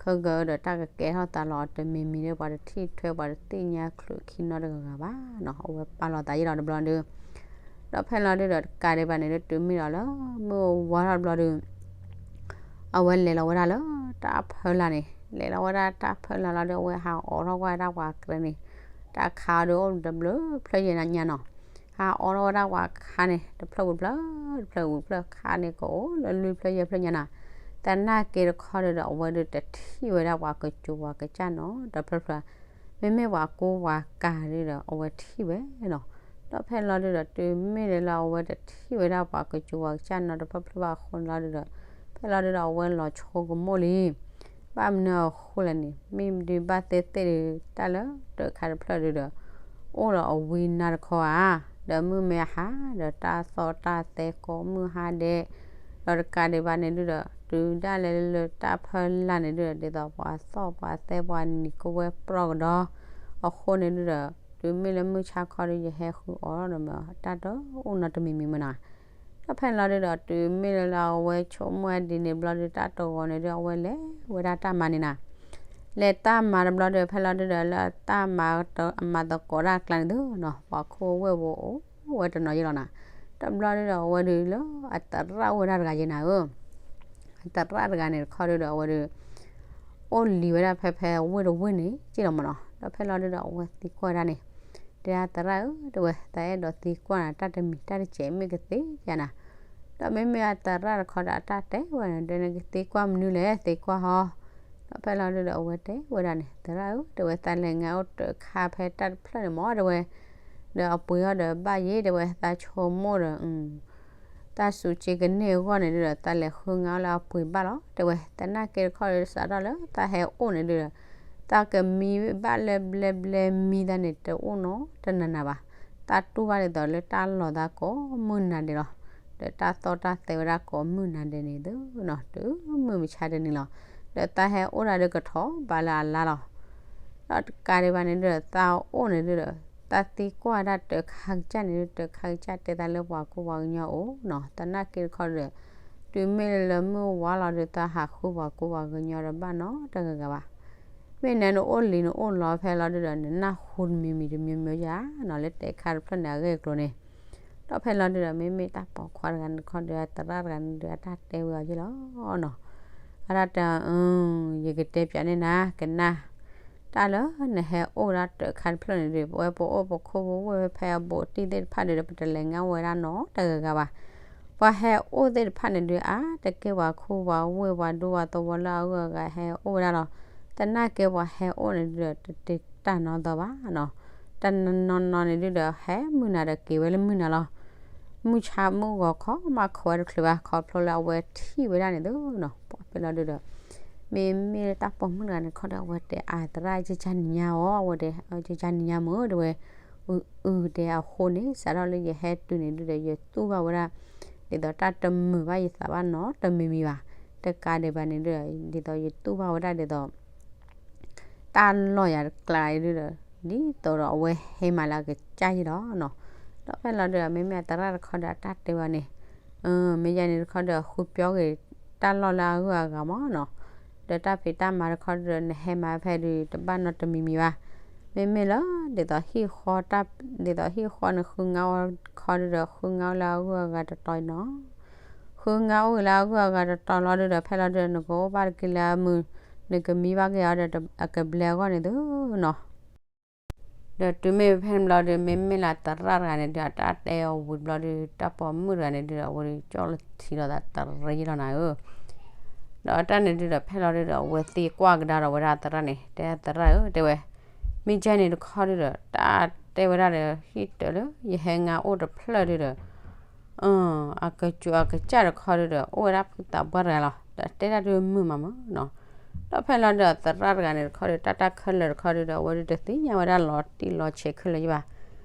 ခဲကဒီးတၢ်ကကဲထီၣ်သးလီၤတမံၤမံၤဒီး ပှၤတထံၣ်ထွဲ ပှၤတသ့ၣ်ညါချုးခံနီတဂၤဂၤဘၣ်နီၤ. အဝဲပာ်လီၤသးယံာ်လီၤတဘျီဒုး ဒီးဖဲလီၤဒုးဒီး တကးဒံးဘၣ်န့ၣ်ဒုး တုၤမ့ၢ်ဒီးလၢ မုၢ်ဝါထီၣ်တဘျီဒုး အဝဲလဲၤလီၤဝဲဒၣ်လၢတၢ်ဖၢလာ်န့ၣ်, လဲၤလီၤဝဲဒၣ်တၢ်ဖၢလာ်လီၤဒီး အဝဲဟးအိးထီၣ်ကွၢ်ဒၣ်ပှၤကျဲန့ၣ်, တၢ်ခါအီၤဒီးအိၣ်တဘျုးဖျၢၣ်ယဲၢ်ညါနီၤ, ဟးအိးထီၣ်ဝဲဒၣ်ပှၤခါန့ၣ် တဖျၢၣ်ဝံၤတဖျၢၣ် တဖျၢၣ်ဝံၤတဖျၢၣ် ခါန့ၣ်ကအိၣ်လၢလွံၢ်ဖျၢၣ်ယဲၢ်ဖျၢၣ်ညါနီၤ, သနာ်က့တခီဒီး အဝဲဒုးတထံၣ်ဝဲဒၣ်ပှၤကစူၤပှၤကစၢ်နီတဖျၢၣ်ဖျၢၣ်, မ့မ့ၢ်ပှၤကူပှၤကၤဒုးဒီး အဝဲထံၣ်ဝဲနီၤ, ဒီးဖဲလီၤဒုးဒီး တုၤမ့ၢ်လၢလၢအဝဲတထံၣ်ဝဲဒၣ်ပှၤကစူၤပှၤကစၢ်နီတဖျၢၣ်ဖျၢၣ်ဘၣ် အဃိန့ၣ်လီၤဒုးဒီး ဖဲလီၤဒုးဒီး အဝဲလီၤဆိကမိၣ်လံ ဘၣ်မနုၤအဃိလဲၣ်န့ၣ် မ့ၢ်ဒုးဘၣ်သ့ၣ်သ့ၣ်ဒုး တၢ်လၢတၢးခါတဖျၢၣ်ဒုးဒီး အိၣ်ဒီးအဝံနါတခီဧါ, ဒီးမုၢ်မ့ၢ်ဟါ ဒီးတၢ်သီၣ်တၢ်သဲကိးမုၢ်ဟါဒဲး, ဒီးတကးဒံးဘၣ်န့ၣ်ဒုးဒီး တုၤဒၣ်လဲာ်လၢတၢ်ဖၢလာ်န့ၣ်ဒုးဒီး ဒ်သိးပှၤသီၣ်ပှၤသဲပှၤနံၤကဝဲၢ်ပြီကဒီး, အဃိန့ၣ်ဒုးဒီး တုၤမ့ၢ်လၢမုၢ်ဆါခီဒုး ယဟဲဃုအီၤဒီးမ့ၢ်တၢ်တအိၣ်နီတမံၤမံၤမ့ၢ်နီၤ ဒီးဖဲလီၤဒုးဒီး တုၤမ့ၢ်လၢလၢအဝဲဆိကမိၣ်ဝဲဒ်န့ၣ်ဘျီဒုး တၢ်တဂီၤန့ၣ်ဒုး အဝဲလဲၤဝဲဒၣ်တၢ်မၤန့ၣ်နီၤ, လဲၤတၢ်မၤတဘျီဒီး ဖဲလီၤဒုးဒီး လၢတၢ်မၤအမၤသကိးတၢ်အကျါန့ၣ်သုနီၤ ပှၤခိၣ်ဝဲၢ်ဖိအိၣ်ဝဲတနီၤယဲၢ်လီၤနီၤ, တဘျီဒုးဒီး အဝဲဒုးလၢအသရၣ်အိၣ်ဝဲဒၣ်တဂၤယဲၢ်နၤဧၢ အသရၣ်တဂၤန့ၣ်တခီဒုးဒီး အဝဲဒုး အိၣ်လံၤဝဲဒၣ်ဖဲဖဲဝ့ၢ်တဝ့ၢ်န့ၣ်က့လီၤမ့ၢ်နီၤ, ဒီးဖဲလီၤဒုးဒီး အဝဲသံကွၢ်ဝဲဒၣ်န့ၣ်, တဲဒၣ်သရၣ်ဧၢ တဲဝဲ သးအဲၣ်ဒိးသံကွၢ်နၤ တၢ်တမံၤတၢ်တစဲးမ့ၢ်ကသ့ဧါနၤ, ဒီးမ့မ့ၢ်အသရၣ်တခီဒီး အတၢ်တဲဝဲန့ၣ် ဒီးနကသံကွၢ်မနုၤလဲၣ် သံကွၢ်ဟီ, ဒီးဖဲလီၤဒုးဒီး အဝဲတဲဝဲဒၣ်န့ၣ် သရၣ်ဧၢ တဲဝဲ သးလဲၤငါအိၣ်တၢးခါဖဲတၢ်တဖျၢၣ်န့ၣ်မ့ၢ် တဲဝဲ ဒီးအပှ့ၤအီၤဒီးဘၣ်ယဲၢ် တဲဝဲ သးဆိကမိၣ်ဒီး သးစူးက့ကန့ၢ်အဂီၢ်န့ၣ်ဒုးဒီး သးလဲၤဃုငါအိၣ်လၢအပှ့ၤဘၣ်လီၤ တဲဝဲ, သနာ်က့တခီဒီး စးထီၣ်လၢသးဟဲအိၣ်န့ၣ်ဒုးဒီး သးကမံဘၣ်လၢဘျဲဘျဲမံသးန့ၣ် တအိၣ်နီတနၤနၤဘၣ်, သးတူၢ်ဘၣ်ဒ်သိးလၢတၢ်လီၤသးကိးမုၢ်နၤဒဲးလီၤ, ဒီးတၢ်သီၣ်တၢ်သဲဝဲဒၣ်ကိးမုၢ်နၤဒဲးန့ၣ်သုနီၤ တုၤမုၢ်မဆါတနံၤလီၤ, ဒီးသးဟဲအိၣ်ဒၣ်ဒုးကထီၣ်ဘးလၢအလါလီၤ ဒီးတကးဒံးဘၣ်န့ၣ်ဒုးဒီး သးအိၣ်န့ၣ်ဒုးဒီး သးသံကွၢ်ဒၣ်တၢးခါကစၢ်န့ၣ်ဒုး တၢးခါကစၢ်တဲသးလၢပှၤကူပှၤကညီအိၣ်နီၤ, သနာ်က့တခီဒီး တုၤမ့ၢ်လၢလၢမုၢ်ဝါလီၤဒုး သးဟးဃုပှၤကူပှၤကညီဒီးဘၣ်နီတဂၤဂၤဘၣ်, မ့ၢ်နဲနအိၣ်လံနအိၣ်လီၤဖဲလီၤဒုးဒီး နနၢ်ဟူတမံၤမံၤတမံၤမံၤယါနီၤ လၢတဲာ်ခါတဖျၢၣ်န့ၣ် အဂ့ၢ်အကျိၤန့ၣ် ဒီးဖဲလီၤဒုးဒီး မ့မ့ၢ်တၢ်ပိာ်ခွါတဂၤန့ၣ်တခီဒီး အသရၣ်တဂၤန့ၣ်ဒုး အတၢ်တဲဝဲအီၤယဲၢ်လီၤနီၤ, အတၢ်တဲ ယကတဲပၠးန့ၢ်နၤ ကနၣ် တၢ်လၢနဟဲအိၣ်ဒၣ်တၢးခါတဖျၢၣ်န့ၣ်ဒုး ပဝဲပအိၣ်ပခိၣ်ပဝ့ၢ်ဖဲအဘူးအတံၢ်သ့ၣ်တဖၣ်န့ၣ်ဒီး ပတလဲၤငါဝဲဒၣ်နီတဂၤဂၤဘၣ်, ပှၤဟဲအိၣ်သ့ၣ်တဖၣ်န့ၣ်ဒုး အါတက့ၢ်ပှၤခိၣ်ပှၤဝ့ၢ်ပှၤဒူပှၤသဝီလၢအဂုၤအဂၤဟဲအိၣ်ဝဲဒၣ်လီၤ, သနာ်က့ပှၤဟဲအိၣ်န့ၣ်ဒုးဒီး တတ့တၢ်နီသီဘၣ်နီၤ, တနီၤနီၤန့ၣ်ဒုးဒီး ဟဲမုၢ်နၤဒီးက့ၤဝဲလၢမုၢ်နၤလီၤ, မုၢ်ဆါမုၢ်ဂီၤခီမးခိးဝဲတချုးဘၣ် ခီဖျိလၢအဝဲထံၣ်ဝဲဒၣ်န့ၣ်သုနီၤ, ပှၤဖဲလီၤဒုးဒီး မ့မ့ၢ်တၢ်ပိာ်မုၣ်တဂၤန့ၣ်တခီဒီး အဝဲတဲအသရၣ် ကကၢ်နံၤညါအီၤ အဝဲတဲ ကကၢ်နံၤညါမ့ၢ် တဲဝဲ, အုအုတဲအဃိန့ၣ် စးထီၣ်လၢယဟဲတုၤန့ၣ်ဒုးဒီး ယတူၢ်ဘၣ်ဝဲဒၣ် ဒ်သိးတၢ်တမုာ်ဘၣ်ယသးဘၣ်နီတမံၤမံၤဘၣ်, တကးဒံးဘၣ်န့ၣ်ဒုးဒီး ဒ်သိးယတူၢ်ဘၣ်ဝဲဒၣ်ဒ်သိး တၢ်လီၢ်ယၤတကျါဒုးဒီး ဒ်သိးဒီးအဝဲဟဲမၤလၢအကစၢ်ယဲၢ်လီၤနီၤ, ဒီးဖဲလီၤဒုးဒီး မ့မ့ၢ်အသရၣ်တခီဒီးအတၢ်တဲဝဲန့ၣ် မ့ၢ်ယၤန့ၣ်တခီဒီး ဃုပျီဂ့ၤတၢ်လီၢ်လၢအဂုၤအဂၤမ့ၢ်နီၤ, ဒီးတၢ်ဖံးတၢ်မၤတခီဒီး နဟဲမၤဖဲဒုး တဘၣ်နီတမံၤမံၤဘၣ်, မ့မ့ၢ်လၢ ဒ်သိးဟံၣ်ဃီတၢ် ဒ်သိးဟံၣ်ဃီနဃုငါအိၣ်တခီဒီး ဃုငါအိၣ်လၢအဂုၤအဂၤတတီၤနီၤ, ဃုငါအိၣ်ဂ့ၤလၢအဂုၤအဂၤတတီၤလီၤဒုးဒီး ဖဲလီၤဒုးဒီး နကအိၣ်ဘၣ်တက့ၢ်လၢအမုာ် နကမံဘၣ်က့ၤအီၤဒီးအကဘျဲအဂီၢ်န့ၣ်သုနီၤ. ဒီးတုၤမ့ၢ်ဖဲန့ၣ်ဘျီဒီး မ့မ့ၢ်လၢသရၣ်တဂၤန့ၣ်ဒုး အတၢ်တဲအီၤဝံၤဘျီဒီး တၢ်ပိာ်မုၣ်တဂၤန့ၣ်ဒုးဒီး အဝဲဒုးကၠီၣ်လီၤထံလီၤသးတရံးလီၤနၤဧၢ. ဒီးတၢ်န့ၣ်ဒုးဒီး ဖဲလီၤဒုးဒီး အဝဲသံကွၢ်ကဒါဒီးဝဲဒၣ်သရၣ်န့ၣ် တဲသရၣ်ဧၢ တဲဝဲ, မ့ၢ်ကဲန့ၣ်တခီဒုးဒီး တၢ်တဲဝဲဒၣ်ဒီး ဟံၣ်တၢးလၢယဟဲငါအိၣ်တဖျၢၣ်ဒုးဒီး အကစူၤအကစၢ်တခီဒုးဒီး အိၣ်ဝဲဒၣ်ဖုသးပှၢ်တဂၤလီၤ. ဒီးတဲတၢ်ဒုးမုာ်မးမၢ်နီၤ. ဒီးဖဲလီၤဒုးဒီး သရၣ်တဂၤန့ၣ်တခီဒုး တၢ်တၢ်ခဲလၢာ်တခီဒုးဒီး အဝဲဒုးတသ့ၣ်ညါဝဲဒၣ်လီၤတံၢ်လီၤဆဲးခဲလၢာ်ယဘၣ်.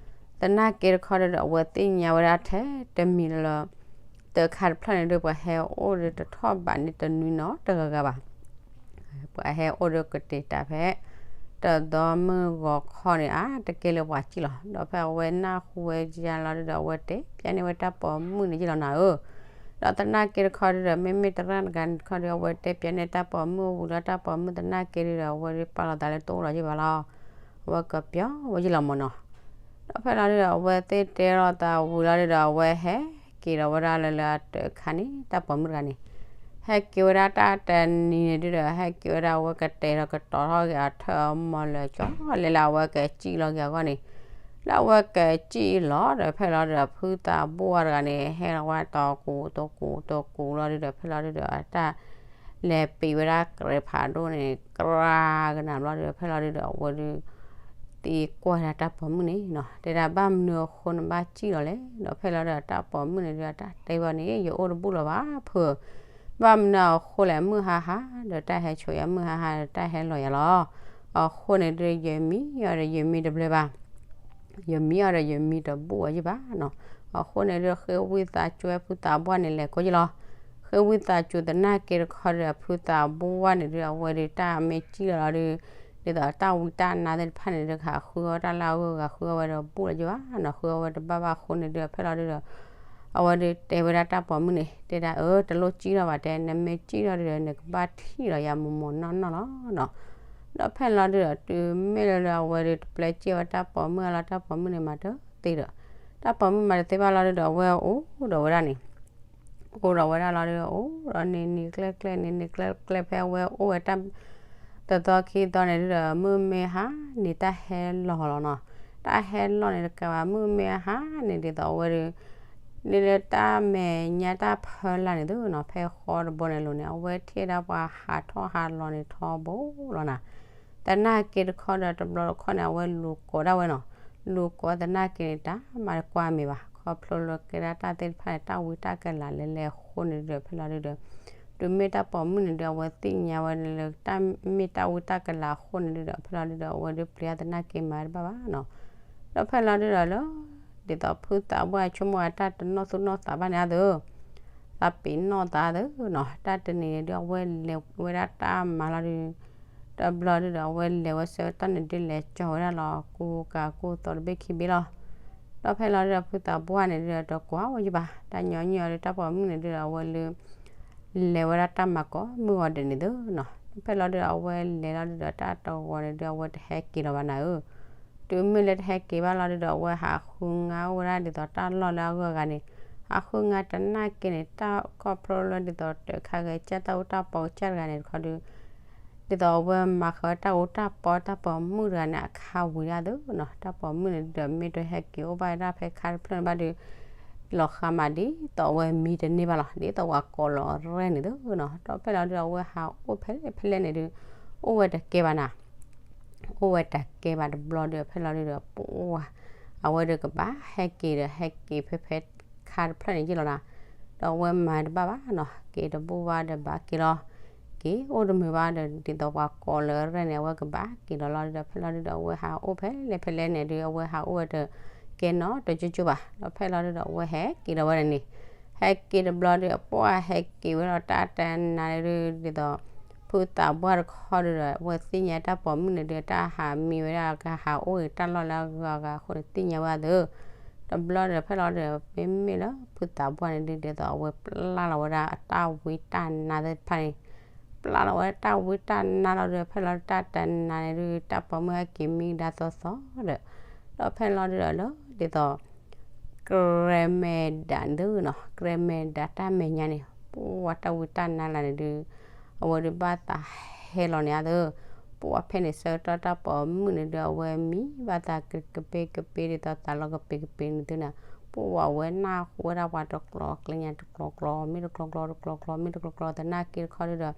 သနာ်က့တခီဒုးဒီး အဝဲသ့ၣ်ညါဝဲဒၣ်ထဲတမံၤလၢ တၢ်ခါတဖျၢၣ်န့ၣ်ဒုး ပှၤဟဲအိၣ်ဒုးတထီၣ်ဘးန့ၣ်တနွံနီတဂၤဂၤဘၣ်. ပှၤဟဲအိၣ်ဒုးကတ့ၤတၢ်ဖဲ တသီမုၢ်ဂီၤခီန့ၣ် အါတက့ၢ်လၢပှၤစံၣ်လီၤ. ဒီးဖဲအဝဲနၢ်ဟူဝဲယါလီၤဒုးဒီး အဝဲတဲပျဲန့ၢ်ဝဲတၢ်ပိာ်မုၣ်န့ၣ်ယလီၤနၤဧၢ. ဒီးသနာ်က့တခီဒုးဒီး မ့မ့ၢ်သရၣ်တဂၤန့ၣ်တခီဒီး အဝဲတဲပျဲန့ၢ်တၢ်ပိာ်မုၣ်အဝံၤလီၤ တၢ်ပိာ်မုၣ်သနာ်က့ဒုးဒီး အဝဲဒုးပာ်လီၤသးလၢတအိၣ်လီၤယဘၣ်လီၤ. အဝဲကပျီဝဲယလီၤမၢ်နီၤ. ဒီးဖဲလီၤဒုးဒီး အဝဲသ့ၣ်တဲလီၤသးဝံၤလီၤဒုးဒီး အဝဲဟဲက့ၤဒီးဝဲဒၣ်လၢလၢအတၢ်ခါန့ၣ် တၢ်ပိာ်မုၣ်တဂၤန့ၣ် ဟဲက့ၤဝဲဒၣ်တၢ်တနံၤန့ၣ်ဒုးဒီး ဟဲက့ၤဝဲဒၣ် အဝဲကတဲာ်ဒီးကတီၤထီၣ်က့ၤအထၢၣ်အမီၤလၢာ်ကၠီ လဲၤလၢအဝဲကစံၣ်လီၤက့ၤအဂီၢ်န့ၣ်, လၢအဝဲကစံၣ်လီၤဒီး ဖဲလီၤဒုးဒီး ဖုသးပှၢ်တဂၤန့ၣ် ဟဲလီၤဝဲတီကူးတီကူးတီကူးလီၤဒုးဒီး ဖဲလီၤဒုးဒီး အတၢ် လဲၤပံးဝဲဒၣ်ကြဲးဖးဒိၣ်န့ၣ် ကြၢးကနၣ်ဘျီဒုးဒီး ဖဲလီၤဒုးဒီး အဝဲဒုး သံကွၢ်ဒၣ်တၢ်ပိာ်မုၣ်န့ၣ်နီၤ, တဲဒၣ်ဘၣ်မနုၤအဃိနဘၣ်စံၣ်လီၤလဲၣ်. ဒီးဖဲလီၤဒုးဒီး တၢ်ပိာ်မုၣ်န့ၣ်ဒုး အတၢ်တဲဘၣ်န့ၣ် ယအိၣ်တဘူၣ်လီၤဘၣ်ဖု, ဘၣ်မနုၤအဃိလဲၣ် မုၢ်ဟါဟါဒီးတၢ်ဟဲဆိးယၤ, မုၢ်ဟါဟါဒီးတၢ်ဟဲလီၤယၤလီၤ. အဃိန့ၣ်ဒုး ယမံအီၤဒီးယမံတဘျၢဘၣ်, ယမံအီၤဒီးယမံတဘူၣ်အီၤယဘၣ်နီၤ. အဃိန့ၣ်ဒုး ဃ့ဝံသးစူၤဝဲဖုသးပှၢ်န့ၣ် လဲၤကိးယလီၤ. ဃ့ဝံသးစူၤသနာ်က့တခီဒီး ဖုသးပှၢ်န့ၣ်ဒုး အဝဲဒုးတၢ်မ့ၢ်စံၣ်လီၤလီၤဒုး ဒ်သိးတၢ်ဝံတၢ်နါသ့ၣ်တဖၣ်န့ၣ်ဒုး ဃုအီၣ်တၢ်လၢအဂုၤအဂၤ ဃုအီၣ်ဝဲဒီးဘူၣ်လီၤယဘၣ်နီၤ, ဃုအီၣ်ဝဲတဘၣ်ဘၣ်အဃိန့ၣ်ဒုး ဖဲလီၤဒုးဒီး အဝဲဒုးတဲဝဲဒၣ်တၢ်ပိာ်မုၣ်န့ၣ် တဲဒၣ်အၢ တလိၣ်စံၣ်လီၤဘၣ်တဲ, နမ့ၢ်စံၣ်လီၤဒုးဒီး နကဘၣ်ထံၣ်လီၤယၤမိၢ်မိၢ်နီၢ်နီၢ်လီၤနီၤ. ဒီးဖဲလီၤဒုးဒီး တုၤမ့ၢ်လၢလၢအဝဲဒုး တပျဲစ့ၢ်ဝဲတၢ်ပိာ်မုၣ်အလီၤ တၢ်ပိာ်မုၣ်န့ၣ်မၤတသ့ဒီး, တၢ်ပိာ်မုၣ်မၤတသ့ဘၣ်လီၤဒုးဒီး အဝဲအိၣ်ဒီးဝဲဒၣ်န့ၣ် အိၣ်ဒီးဝဲဒၣ်လီၤဒုး အိၣ်ဒီးန့ၣ်န့ၣ်ကျဲကျဲ န့ၣ်န့ၣ်ကျဲကျဲ ဖဲအဝဲအိၣ်ဝဲတၢ် တသီခံသီန့ၣ်ဒုးဒီး မုၢ်မ့ၢ်ဟါန့ၣ် တၢ်ဟဲလီၤလီၤနီၤ. တၢ်ဟဲလီၤန့ၣ်တကးဘၣ် မုၢ်မ့ၢ်ဟါန့ၣ် ဒ်သိးအဝဲဒုး လၢလၢတၢ်မဲာ်ညါတၢ်ဖၢလာ်န့ၣ်သုနီၤ, ဖဲဃီတဘိန့ၣ်လိၤန့ၣ် အဝဲထံၣ်ဒၣ်ပှၤဟးထီၣ်ဟးလီၤန့ၣ်ထီဘိလီၤနၤ. သနာ်က့တခီဒီး တဘျီတခီန့ၣ် အဝဲလူၤကိးဒၣ်ဝဲနီၤ, လူၤကိးသနာ်က့န့ၣ် တၢ်မၤတကွၢ်မဲာ်ဘၣ်, ခီဖျိလၢကဲဒၣ်တၢ်သ့ၣ်တဖၣ်န့ၣ် တၢ်ဝံတၢ်ကလၤလဲၤလဲၤအဃိန့ၣ်ဒုးဒီး ဖဲလီၤဒုးဒီး တုၤမ့ၢ်တၢ်ပိာ်မုၣ်န့ၣ်ဒုး အဝဲသ့ၣ်ညါဝဲလၢ တၢ်မ့ၢ်တၢ်ဝံတၢ်ကလၤအဃိန့ၣ်ဒုးဒီး ဖဲလီၤဒုးဒီး အဝဲဒုးပျံၤအသနာ်က့မၤတဘၣ်ဘၣ်နီၤ. ဒီးဖဲလီၤဒုးဒီးလၢ ဒ်သိးဖုသးပှၢ်ဆိကမိၣ်အတၢ်တနီၣ်သူၣ်နီၣ်သးဘၣ်န့ၣ်အသိး သးပ့ၤနီၣ်သးသုနီၤ, တၢ်တနံၤန့ၣ်ဒုး အဝဲလဲၤဝဲဒၣ်တၢ်မၤလီၤဒုး တဘျီဒုးဒီး အဝဲလဲၤဝဲဆၢကတီၢ်န့ၣ်ဒုး လဲၤကၠီၤဝဲဒၣ်လီၤ ကူကၤကူသီတဘ့ၣ်ခံဘ့ၣ်လီၤ. ဒီးဖဲလီၤဒုးဒီး ဖုသးပှၢ်န့ၣ်ဒုးဒီး တကွၢ်ဝဲယဘၣ်, တၢ်ညီနုၢ်အီၤဒုး တၢ်ပိာ်မုၣ်န့ၣ်ဒုးဒီး အဝဲလၢ လဲၤဝဲဒၣ်တၢ်မၤကိးမုၢ်ဂီၤဒဲးန့ၣ်သုနီၤ. ဖဲလီၤဒုးဒီး အဝဲလဲၤလီၤဒုးဒီး တၢ်တဂီၤန့ၣ်ဒုး အဝဲတဟဲက့ၤလီၤဘၣ်နၤဧၢ. တုၤမ့ၢ်လၢတဟဲက့ၤဘၣ်လီၤဒုးဒီး အဝဲဟးဃုငါအိၣ်ဝဲဒၣ်ဒ်သိးတၢ်လီၢ်လၢအဂုၤအဂၤန့ၣ်, ဟးဃုငါတနာ်က့န့ၣ် တၢ်ခီဖျိလၢဒ်သိးတၢ်ခးဂဲၤကၢ်တၢ်အူတၢ်ပီကစၢ်တဂၤန့ၣ်တခီဒုး ဒ်သိးအဝဲမၤဃုာ်တၢ်အူတၢ်ပီတၢ်ပိာ်မုၣ်တဂၤန့ၣ် အခါဝံၤဒၣ်သုနီၤ. တၢ်ပိာ်မုၣ်န့ၣ်ဒုးဒီး မ့ၢ်တဟဲက့ၤအိၣ်ဘၣ်ဝဲဒၣ်ဖဲခါတဖျၢၣ်န့ၣ်ဘၣ်ဒုး လီၤဃးမးဒ်သိးအဝဲမံတန့ၢ်ဘၣ်လီၤ, ဒ်သိးပှၤကိးလီၤရဲၣ်န့ၣ်သုနီၤ. ဒီးဖဲလီၤဒုးဒီးအဝဲဟးအိၣ်ဖဲလဲၣ်ဖဲလဲၣ်န့ၣ်ဒုး အိၣ်ဝဲတကဲဘၣ်နၤ အိၣ်ဝဲတကဲဘၣ်တဘျီဒုး ဖဲလီၤဒုးဒီး ပှၤ အဝဲဒုးကဘၣ်ဟဲက့ၤဒီး ဟဲက့ၤဖဲဖဲခါတဖျၢၣ်န့ၣ်ယ့ၢ်လီၤနၤ. ဒီးအဝဲမၤတဘၣ်ဘၣ်နီၤ, က့ၤတဘူၣ်ဘၣ်ဒီးဘၣ်က့ၤလီၤ, က့ၤအိၣ်တမုာ်ဘၣ်ဒီး ဒ်သိးပှၤကိးလီၤရဲၣ်န့ၣ် အဝဲကဘၣ်က့ၤလီၤလီၤဒုးဒီး ဖဲလီၤဒုးဒီး အဝဲဟးအိၣ်ဖဲလဲၣ်ဖဲလဲၣ်န့ၣ်ဒုး အဝဲဟးအိၣ်ဝဲတကဲနီတကၠိကၠိဘၣ်. ဒီးဖဲလီၤဒုးဒီး အဝဲဟဲက့ၤဒီးဝဲဒၣ်န့ၣ်, ဟဲက့ၤတဘျီဒုး အပှၤဟဲက့ၤဝဲဒီးတၢ်တနၤန့ၣ်ဒုး ဒ်သိး ဖုသးပှၢ်တခီဒုးဒီး အဝဲသ့ၣ်ညါတၢ်ပိာ်မုၣ်န့ၣ်ဒုး တၢ်ဟးမံဝဲဒၣ်ကဟးအိၣ်ဂ့ၤတၢ်လီၢ်လၢအဂုၤအဂၤအဃိန့ၣ် သ့ၣ်ညါဝဲဒၣ်သု. တဘျီဒီး ဖဲလီၤဒုးဒီး မ့မ့ၢ်လၢဖုသးပှၢ်န့ၣ်ဒုး ဒ်သိးအဝဲပျၢ်လီၤဝဲဒၣ်အတၢ်ဝံတၢ်နါသ့ၣ်တဖၣ်န့ၣ်, ပျၢ်လီၤဝဲဒၣ်တၢ်ဝံတၢ်နါလီၤဒုး ဖဲလီၤတၢ်တနၤန့ၣ်ဒုး တၢ်ပိာ်မုၣ်ဟဲက့ၤမံကဒါသီသီဒီး ဒီးဖဲလီၤဒုးဒီးလၢ ဒ်သိး ကြဲးမဲာ်ဒၣ်န့ၣ်သုနီၤ, ကြဲးမဲာ်ဒၣ်တၢ်မဲာ်ညါန့ၣ် ပှၤတၢ်ဝံတၢ်နါလၢန့ၣ်ဒုး အဝဲဒုးဘၣ်သး ဟဲလီၤန့ၣ်အသိး, ပှၤဖဲန့ၣ်ဆၢကတီၢ်တၢ်ပိာ်မုၣ်န့ၣ်ဒုး အဝဲမံဘၣ်သးကပ့ၤကပ့ၤဒ်သိးသးလီၤကပ့ၤကပ့ၤန့ၣ်သုန့ၣ်, ပှၤဝဲနၢ်ဟူဝဲဒၣ်ပှၤတကျိၤကျဲညါတကျိၤကျိၤ မ့ၢ်တကျိၤကျိၤတကျိၤကျိၤ မ့ၢ်တကျိၤကျိၤသနာ်က့တခီဒုးဒီး,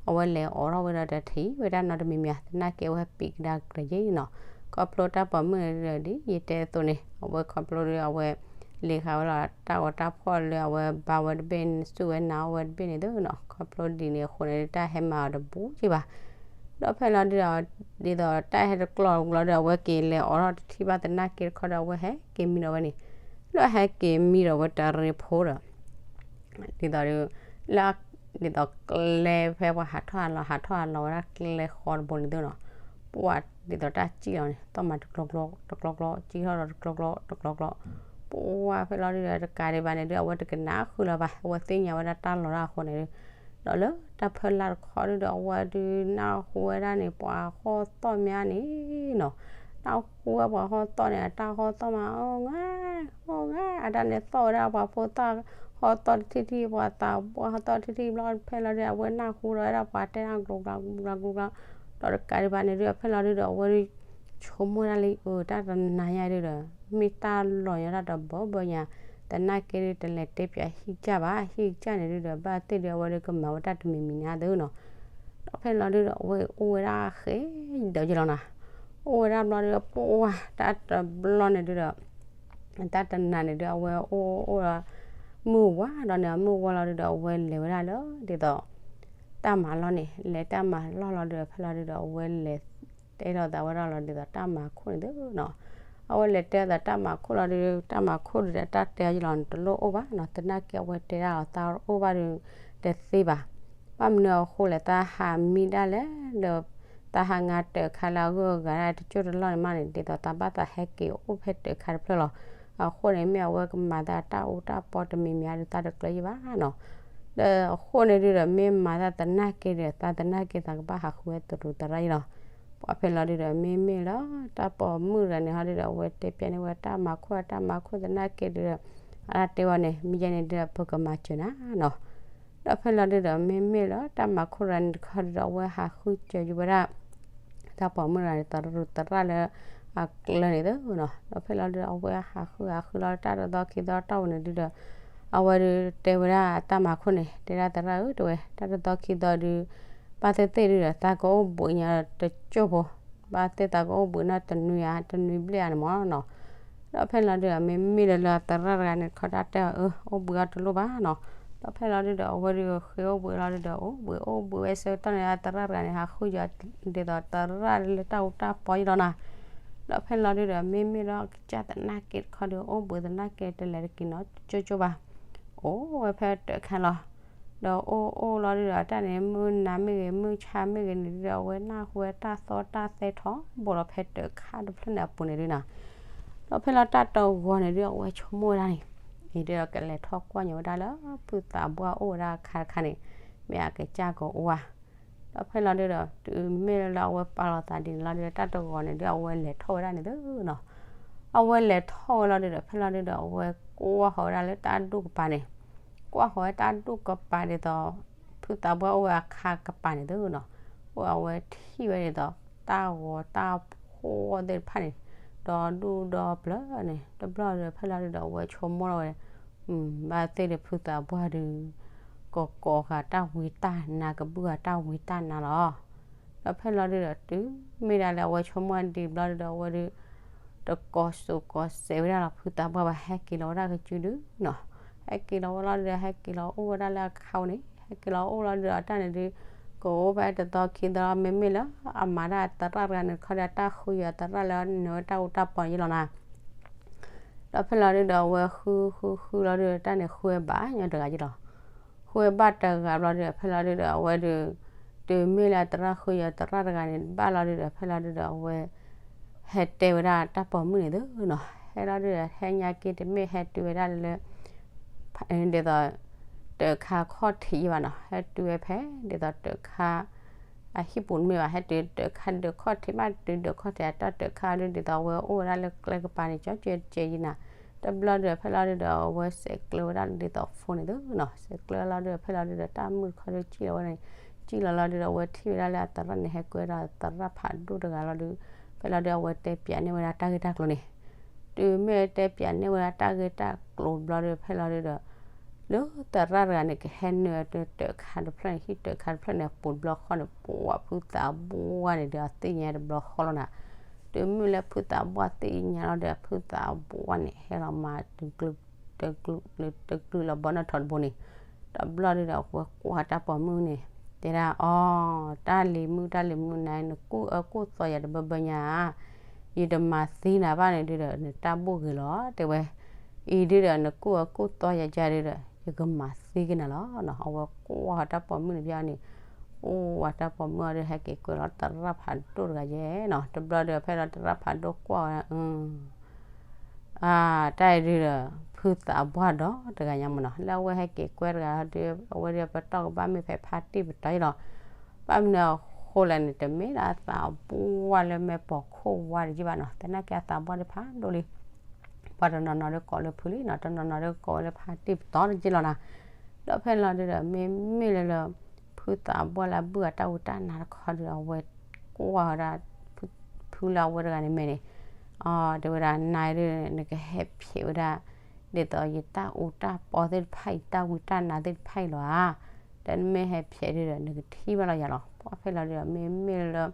အဝဲလဲၤအိးထီၣ်ဝဲဒီးတထံၣ်ဝဲဒၣ်နီတမံၤမံၤဧါ သနာ်က့အဝဲဟဲပံးကဒါကတၢၢ်ယ့ၣ်နီၤ, ခီဖျိတၢ်ပိာ်မုၣ်န့ၣ်ဒုးဒ်ယတဲအသိးန့ၣ် အဝဲခီဖျိဒုးအဝဲ လံၤဃာ်ဝဲလီၤတၢ်ဂီၤတၢ်ဖီၣ်လၢအဝဲဘါဝဲတဘ့ၣ် စူၢ်ဝဲနာ်အီၣ်ဝဲတဘ့ၣ်န့ၣ်သုနီၤ, ခီဖျိဒ်န့ၣ်အဃိန့ၣ်ဒုး တၢ်ဟဲမၤအီၤတဘူးက့ဘၣ်, ဒီးဖဲလီၤဒုးဒီး, ဒ်သိးတၢ်ဟဲတကျိၤလီၤဒီး အဝဲက့ၤလဲၤအိးထီၣ်တထံၣ်ဘၣ်သနာ်က့တခီဒီး အဝဲဟဲက့ၤမံဒီးဝဲန့ၣ်, ဒီးဟဲက့ၤမံဒီးဝဲတရံးဖိဒီး ဒ်သိးဒုး, လၢ, ဒ်သိးကျဲဖဲပှၤဟးထီၣ်ဟးလီၤ ဟးထီၣ်ဟးလီၤဝဲဒၣ်ကျဲဃီတဘိန့ၣ်သုနီၤ, ပှၤဒ်သိးတၢ်စံၣ်လီၤန့ၣ် သီၣ်မၤတကျိၤကျိၤ တကျိၤကျိၤ စံၣ်ထီၣ်ဒီးတကျိၤကျိၤ တကျိၤကျိၤ, ပှၤဖဲလီၤဒုးဒီးတကးဒံးဘၣ်န့ၣ်ဒုး အဝဲတကနၣ်ဃုာ်လၢၤဘၣ် အဝဲသ့ၣ်ညါဝဲဒၣ်တၢ်လီၤတၢ်အဃိန့ၣ်ဒုး, ဒီးလၢတၢ်ဖၢလၢ်တခီဒုးဒီး အဝဲဒုးနၢ်ဟူဝဲဒၣ်န့ၣ် ပှၤဟီၣ်သီၣ်မးန့ၣ်နီၤ, နၢ်ဟူဝဲပှၤဟီၣ်သီၣ်န့ၣ် အတၢ်ဟီၣ်သီၣ်မး အိၣ်ဂၤ, အိၣ်ဂၤ အတၢ်န့ၣ်သီၣ်ဝဲဒၣ်ပှၤဖိသၣ် ဟီၣ်သီၣ်တထံၣ်ထံၣ် ပှၤသးပှၢ်ဟီၣ်သီၣ်တထံၣ်ထံၣ်ဘျီ ဖဲလီၤဒုး အဝဲနၢ်ဟူဒီးဝဲဒၣ်ပှၤတဲဒၣ်ကျိၤကျိၤကျိၤကျိၤ, ဒီးတကးဒံးဘၣ်န့ၣ်ဒုး ဖဲလီၤဒုးဒီး အဝဲဒုး ဆိကမိၣ်ဒၣ်လံ အၢ တၢ်တနၤညါဒုးဒီး မ့ၢ်တၢ်လီၤညီတၢ်တဘီဘီညါ, သနာ်က့ဒုး တလဲၤတဲပၠးဟံၣ်ကစၢ်ဘၣ် ဟံၣ်ကစၢ်န့ၣ်ဒုးဒီး ဘၣ်သ့ၣ်ဒုး အဝဲဒုးကမၤဝဲတၢ်တမံၤမံၤန့ၣ်သုနီၤ, ဒီးဖဲလီၤဒုးဒီး အဝဲအိၣ်ဝဲဒၣ်ဃဲဒီးယလီၤနၤ, အိၣ်ဝဲဒၣ်ဘျီဒုး ပှၤတၢ်တဘျီန့ၣ်ဒုးဒီး တၢ်တနၤန့ၣ်ဒုး အဝဲအိၣ်အိၣ်ဒီး မုၢ်ဝါဒီးန့ၣ် မုၢ်ဝါလီၤဒုးဒီး အဝဲလဲၤဝဲဒၣ်လၢ ဒ်သိး တၢ်မၤလီၢ်န့ၣ် လဲၤတၢ်မၤလီၢ်လီၤဒုးဒီး ဖဲလီၤဒုးဒီး အဝဲလဲၤတဲလိာ်သးဝဲဒၣ်လီၤ ဒ်သိးတၢ်မၤခိၣ်န့ၣ်သုနီၤ, အဝဲလဲၤတဲလိာ်သးတၢ်မၤခိၣ်လီၤဒုး တၢ်မၤခိၣ်ဒုးဒီး တၢ်တဲအီၤယလီၤန့ၣ် တလိၣ်အိၣ်ဘၣ်နီၤ, သနာ်က့အဝဲတဲဒၣ်လီၤ သးအိၣ်ဘၣ်ဒုး တသ့ဘၣ်, ဘၣ်မနုၤအဃိလဲၣ် သးဟးမံဒၣ်လဲာ်ဒီး သးဟးငါတၢးခါလၢအဂုၤအဂၤဒၣ်တကၠိၢ်တလီၢ်န့ၣ်မးန့ၣ် ဒ်သိးသးဘၣ်သးဟဲက့ၤအိၣ်ဖဲတၢးခါတဖျၢၣ်လီၤ, အဃိန့ၣ် မ့ၢ်အဝဲကမၤသးတၢ်အူတၢ်ပီတမံၤမံၤအါဒုး သးတကျၢၤယံာ်ဘၣ်နီၤ, ဒီးအဃိန့ၣ်ဒုးဒီး မ့ၢ်မၤသးသနာ်က့ဒီး သးသနာ်က့သးကဘၣ်ဟးဃုဝဲသရူးသရၣ်ယံာ်လီၤ, ပှၤဖဲလီၤဒုးဒီး မ့မ့ၢ်လၢ တၢ်ပိာ်မုၣ်တဂၤန့ၣ်ဟီဒုးဒီး အဝဲတဲပၠးန့ၢ်ဝဲတၢ်မၤခိၣ် တၢ်မၤခိၣ်သနာ်က့ဒုးဒီး အတၢ်တဲဝဲန့ၣ် မ့ၢ်ယဲန့ၣ်ဒုးဒီး ပကမၤစၢၤနၤနီၤ ဒီးဖဲလီၤဒုးဒီး မ့မ့ၢ်လၢတၢ်မၤခိၣ်တဂၤန့ၣ်တခီဒုးဒီး အဝဲဟးဃုစၢၤယံာ်ဝဲဒၣ် တၢ်ပိာ်မုၣ်တဂၤန့ၣ် သရူးသရၣ်လၢအကျၢၤန့ၣ်သုနီၤ, ဒီးဖဲလီၤဒုးဒီး အဝဲဟးဃုဟးဃုလီၤတၢ်တသီခံသီတၢ်အိၣ်န့ၣ်ဒုးဒီး အဝဲဒုးတဲဝဲဒၣ်တၢ်မၤခိၣ်န့ၣ် တဲဒၣ်သရၣ်ဧၢ တဲဝဲ တၢ်တသီခံသီဒုး ဘၣ်သ့ၣ်သ့ၣ်ဒုးဒီး သးကအိၣ်ဘှံးညါတကၠိၢ်ဖိ, ဘၣ်သ့ၣ်သးကအိၣ်ဘှံးနီၢ်တနွံဧါ တနွံဘျဲၣ်ဧါန့ၣ်မ့ၢ်နီၤ ဒီးဖဲလီၤဒုးဒီး မ့မ့ၢ်လၢလၢသရၣ်တဂၤန့ၣ် ခီတၢ်တဲအီၤ အၢ အိၣ်ဘှံးအီၤတလိၣ်ဘၣ်နီၤ, ဒီးဖဲလီၤဒုးဒီး အဝဲဒုးဃ့အိၣ်ဘှံးလီၤဒုးဒီး အိၣ်ဘှံးအိၣ်ဘှံးဝဲဆၢကတီၢ်န့ၣ် သရၣ်တဂၤန့ၣ် ဟးဃုယီၤ ဒ်သိးသရၣ်လၢတၢ်အူတၢ်ပီယံာ်လီၤနၤ, ဒီးဖဲလီၤဒုးဒီး မ့မ့ၢ်လၢကစၢ်သနာ်က့တခီဒုး အိၣ်ဘှံးသနာ်က့တလဲၤတက့ၤနီၢ်ကၠိကၠိဘၣ်, အိၣ်ဝဲဖဲတၢးခါလီၤ ဒီးအိၣ်အိၣ်လီၤဒုးဒီး တၢ်န့ၣ် မုၢ်နၤမ့ၢ်ဂ့ၤ မုၢ်ဆါမ့ၢ်ဂ့ၤန့ၣ်ဒုးဒီး အဝဲနၢ်ဟူဝဲတၢ်သီတၢ်သဲထီဘိလီၤ ဖဲတၢးခါတဖျၢၣ်န့ၣ်အပူၤန့ၣ်ဒုးနီၤ, ဒီးဖဲလီၤတၢ်တဂီၤန့ၣ်ဒုး အဝဲဆိကမိၣ်ဝဲဒၣ်န့ၣ် အံၤဒုးဒီး ကလဲၤထီၣ်ကွၢ်ညီဝဲဒၣ်လၢ ဖုသးပှၢ်အိၣ်ဝဲဒၣ်အခါတခါန့ၣ် မ့ၢ်အကစၢ်ကအိၣ်ဧါ ဒီးဖဲလီၤဒုးဒီး တုၤမ့ၢ်လၢအဝဲပာ်လီၤသးဒ်န့ၣ်လီၤဒုးဒီး တၢ်တဂီၤန့ၣ်ဒုး အဝဲလဲၤထီၣ်ဝဲဒၣ်န့ၣ်သုနီၤ, အဝဲလဲၤထီၣ်ဝဲလီၤဒုးဒီး ဖဲလီၤဒုးဒီး အဝဲကွၢ်ဃီၤဝဲဒၣ်လၢတၢ်ဒူၣ်ကပၤန့ၣ်, ကွၢ်ဃီၤဝဲတၢ်ဒူၣ်ကပၤဒ်သိး ဖုသးပှၢ်အိၣ်ဝဲအခါကပၤန့ၣ်သုနီၤ, အိၣ်အဝဲထံၣ်ဝဲဒ်သိး တၢ်ဂီၤတၢ်ဖီၣ်သ့ၣ်တဖၣ်န့ၣ် ဒီဒူၣ်ဒီပျၢၤန့ၣ် တဘျီဒီး ဖဲလီၤဒုးဒီး အဝဲဆိကမိၣ်လီၤဝဲ ဘၣ်သ့ၣ်ဒီးဖုသးပှၢ်ဒုး ကကိးဃာ်တၢ်ဝံတၢ်နါ ကဘုၣ်ဃာ်တၢ်ဝံတၢ်နါလီၤ. ဒီးဖဲလီၤဒုးဒီး တုၤမ့ၢ်ဒၣ်လၢအဝဲဆိကမိၣ်ဒ်ဘျီဒုးဒီး အဝဲဒုး တကိးစိးကိးစဲးဝဲဒၣ်လီၤ ဖုသးပှၢ်ဘၣ် ဟဲက့ၤလီၤဝဲဒၣ်ကစုဒုနီၤ, ဟဲက့ၤလီၤဝဲလီၤဒုးဒီး ဟဲက့ၤလီၤအိၣ်ဝဲဒၣ်လၢအခါန့ၣ် ဟဲက့ၤလီၤအိၣ်လီၤဒုးဒီး တၢ်န့ၣ်ဒုး ကအိၣ်ဖဲတသီခံသီ မ့မ့ၢ်လၢအမၤတၢ်သရၣ်တဂၤန့ၣ်တခီဒီး တၢ်ဃုယီၤသရၣ်လၢနုာ်ဝဲတၢ်အူတၢ်ပီယံာ်လီၤနၤ ဒီးဖဲလီၤဒုးဒီး အဝဲဃုဃုဃုလီၤဒုးဒီး တၢ်န့ၣ်ဃုဝဲဘၣ်ညီတဂၤယံာ်လီၤ. ဃုဝဲဘၣ်တဂၤဘျီဒုးဒီး ဖဲလီၤဒုးဒီး အဝဲဒုး တုၤမ့ၢ်လၢသရၣ်ဃုယီၤသရၣ်တဂၤန့ၣ် ဘၣ်လီၤဒုးဒီး ဖဲလီၤဒုးဒီး အဝဲ ဟဲတဲဝဲဒၣ်တၢ်ပိာ်မုၣ်န့ၣ်သုနီၤ, ဟဲလီၤဒုးဒီး ဟဲညါက့တမ့ၢ်ဟဲတုၤဝဲဒၣ်လၢ ဒ်သိး တၢးခါခီၣ်ထံးယံၤဘၣ်နီၤ, ဟဲတုၤဝဲဖဲ ဒ်သိးတၢးခါ အဟံၣ်ပူၤတမ့ၢ်ဘၣ်, ဟဲတုၤတၢးခါဒၢးခီၣ်ထံး ဘၣ်တုၤဒၢးခီၣ်ထံး အတၢ်တၢးခါဒုး ဒ်သိးအဝဲအိၣ်ဝဲဒၣ်လၢကျဲကပၤန့ၣ် ကၠီကၠဲကၠဲယံၤနၤ, တဘျီဒုးဒီး ဖဲလီၤဒုးဒီး အဝဲစဲးကျၢဝဲဒၣ်ဒ်သိးဖိန့ၣ်သုနီၤ, စဲးကျၢလီၤဒုးဒီး ဖဲလီၤဒုးဒီး တၢ်မုၣ်တခီဒုးစံၣ်လီၤဝဲန့ၣ် စံၣ်လီၤလီၤဒုဒီး အဝဲထံၣ်ဝဲဒၣ်လၢအသရၣ်န့ၣ် ဟဲကွဲဒီးသရၣ်ဖးဒိၣ်တဂၤလီၤဒုး, ဖဲလီၤဒုး အဝဲတဲပၠးန့ၢ်ဝဲဒၣ်တၢ်ဂ့ၢ်တၢ်ကျိၤန့ၣ်, တုၤမ့ၢ်တဲပၠးန့ၢ်ဝဲဒၣ်တၢ်ဂ့ၢ်တၢ်ကျိၤဘျီဒုး ဖဲလီၤဒုဒီး လၢသရၣ်တဂၤန့ၣ် ကဟဲနုာ်တၢ်တၢ်ခါတဖျၢၣ်န့ၣ် ဟံၣ်တၢ်ခါတဖျၢၣ်န့ၣ် အပူၤတဘျီဃီန့ၣ် ပှၤဖုသးဘှါန့ၣ်ဒုး အသ့ၣ်ညါတဘျီဃီလီၤနၤ, တုၤမ့ၢ်လၢဖုသးဘှါသ့ၣ်ညါလီၤဒီး ဖုသးဘှါန့ၣ် ဟဲလီၤမၤတကလုာ် တကလုာ်လၢတကလုာ်လၢဘီနီၣ်ထီတဘိန့ၣ်, တဘျီဒုဒီး အဝဲကွၢ်တၢ်ပိာ်မုၣ်န့ၣ် တဲဒၣ်အီၤ, တၢ်လံၤမုၣ် တၢ်လံၤမုၣ်နၤ နကူၣ်အၢကူၣ်သီယၤတဘၢဘၢညါဧါ, ယတမၤသံနၤဘၣ်န့ၣ်ဒုဒီး နတၢ်ဘူၣ်ဂ့ၤလီၤ တဲဝဲ, အံၤဒုဒီး နကူၣ်အၢကူၣ်သီယၤကဒီး ယကမၤသံက့ၤနၤလီၤနီၤ, အဝဲကွၢ်တၢ်ပိာ်မုၣ်န့ၣ်ဘၣ်န့ၣ်, အိၣ်ဝဲတၢ်ပိာ်မုၣ်အီၤဒီး ဟဲက့ၤကွဲလီၤသရၣ်ဖးဒိၣ်တဂၤယဲနီၤ, တဘျီဒီးဖဲလီၤသရၣ်ဖးဒိၣ်ကွၢ်ဝဲဒၣ် အ တၢ်အံၤဒုဒီး ဖုသးဘှါဒီးတဂၤညါမ့ၢ်နီၤ, လၢအဝဲဟဲက့ၤကွဲတဂၤဒီး အဝဲဒၣ်ပတီၢ်ကဘၣ်မ့ၢ်ဖဲဖါတံၢ်ပတီၢ်အံၤလီၤ, ဘၣ်မနုၤအဃိလဲၣ်န့ၣ် တမ့ၢ်ဒၣ်သးဘှါလၢမဲာ်ပိာ်ခိၣ်ဝါတယံာ်ဘၣ်နီၤ, သနာ်က့အသးဘှါဒုးဖးဒိၣ်လံ, ပှၤတနီၤနီၤဒီးကိးလၢဖုလံနီၤ, တနီၤနီၤဒီးကိးဝဲလၢဖါတံၢ်ပတီၢ်တယံာ်လီၤနီၤ, ဒီးဖဲလီၤဒုဒီး မ့မ့ၢ်လၢလၢ ဖုသးဘှါလၢအဘုၣ်အတၢ်ဝံတၢ်နါတခီဒုဒီး အဝဲကွၢ်ဝဲဒၣ် ဖုလၢအဝဲတဂၤန့ၣ်မဲာ်န့ၣ်, တဲဝဲဒၣ် နၤဒု နကဟဲဖျဲးဝဲဒၣ် ဒ်သိးယတၢ်အူတၢ်ပီသ့ၣ်တဖၣ်အံၤ တၢ်ဝံတၢ်နါသ့ၣ်တဖၣ်အံၤလီၤဧါ, ဒီးနမ့ၢ်ဟဲဖျဲးဒုဒီး နကထံၣ်ဘၣ်လီၤယၤလီၤ, ပှၤဖဲလီၤဒုဒီး မ့မ့ၢ်လၢ ဒ်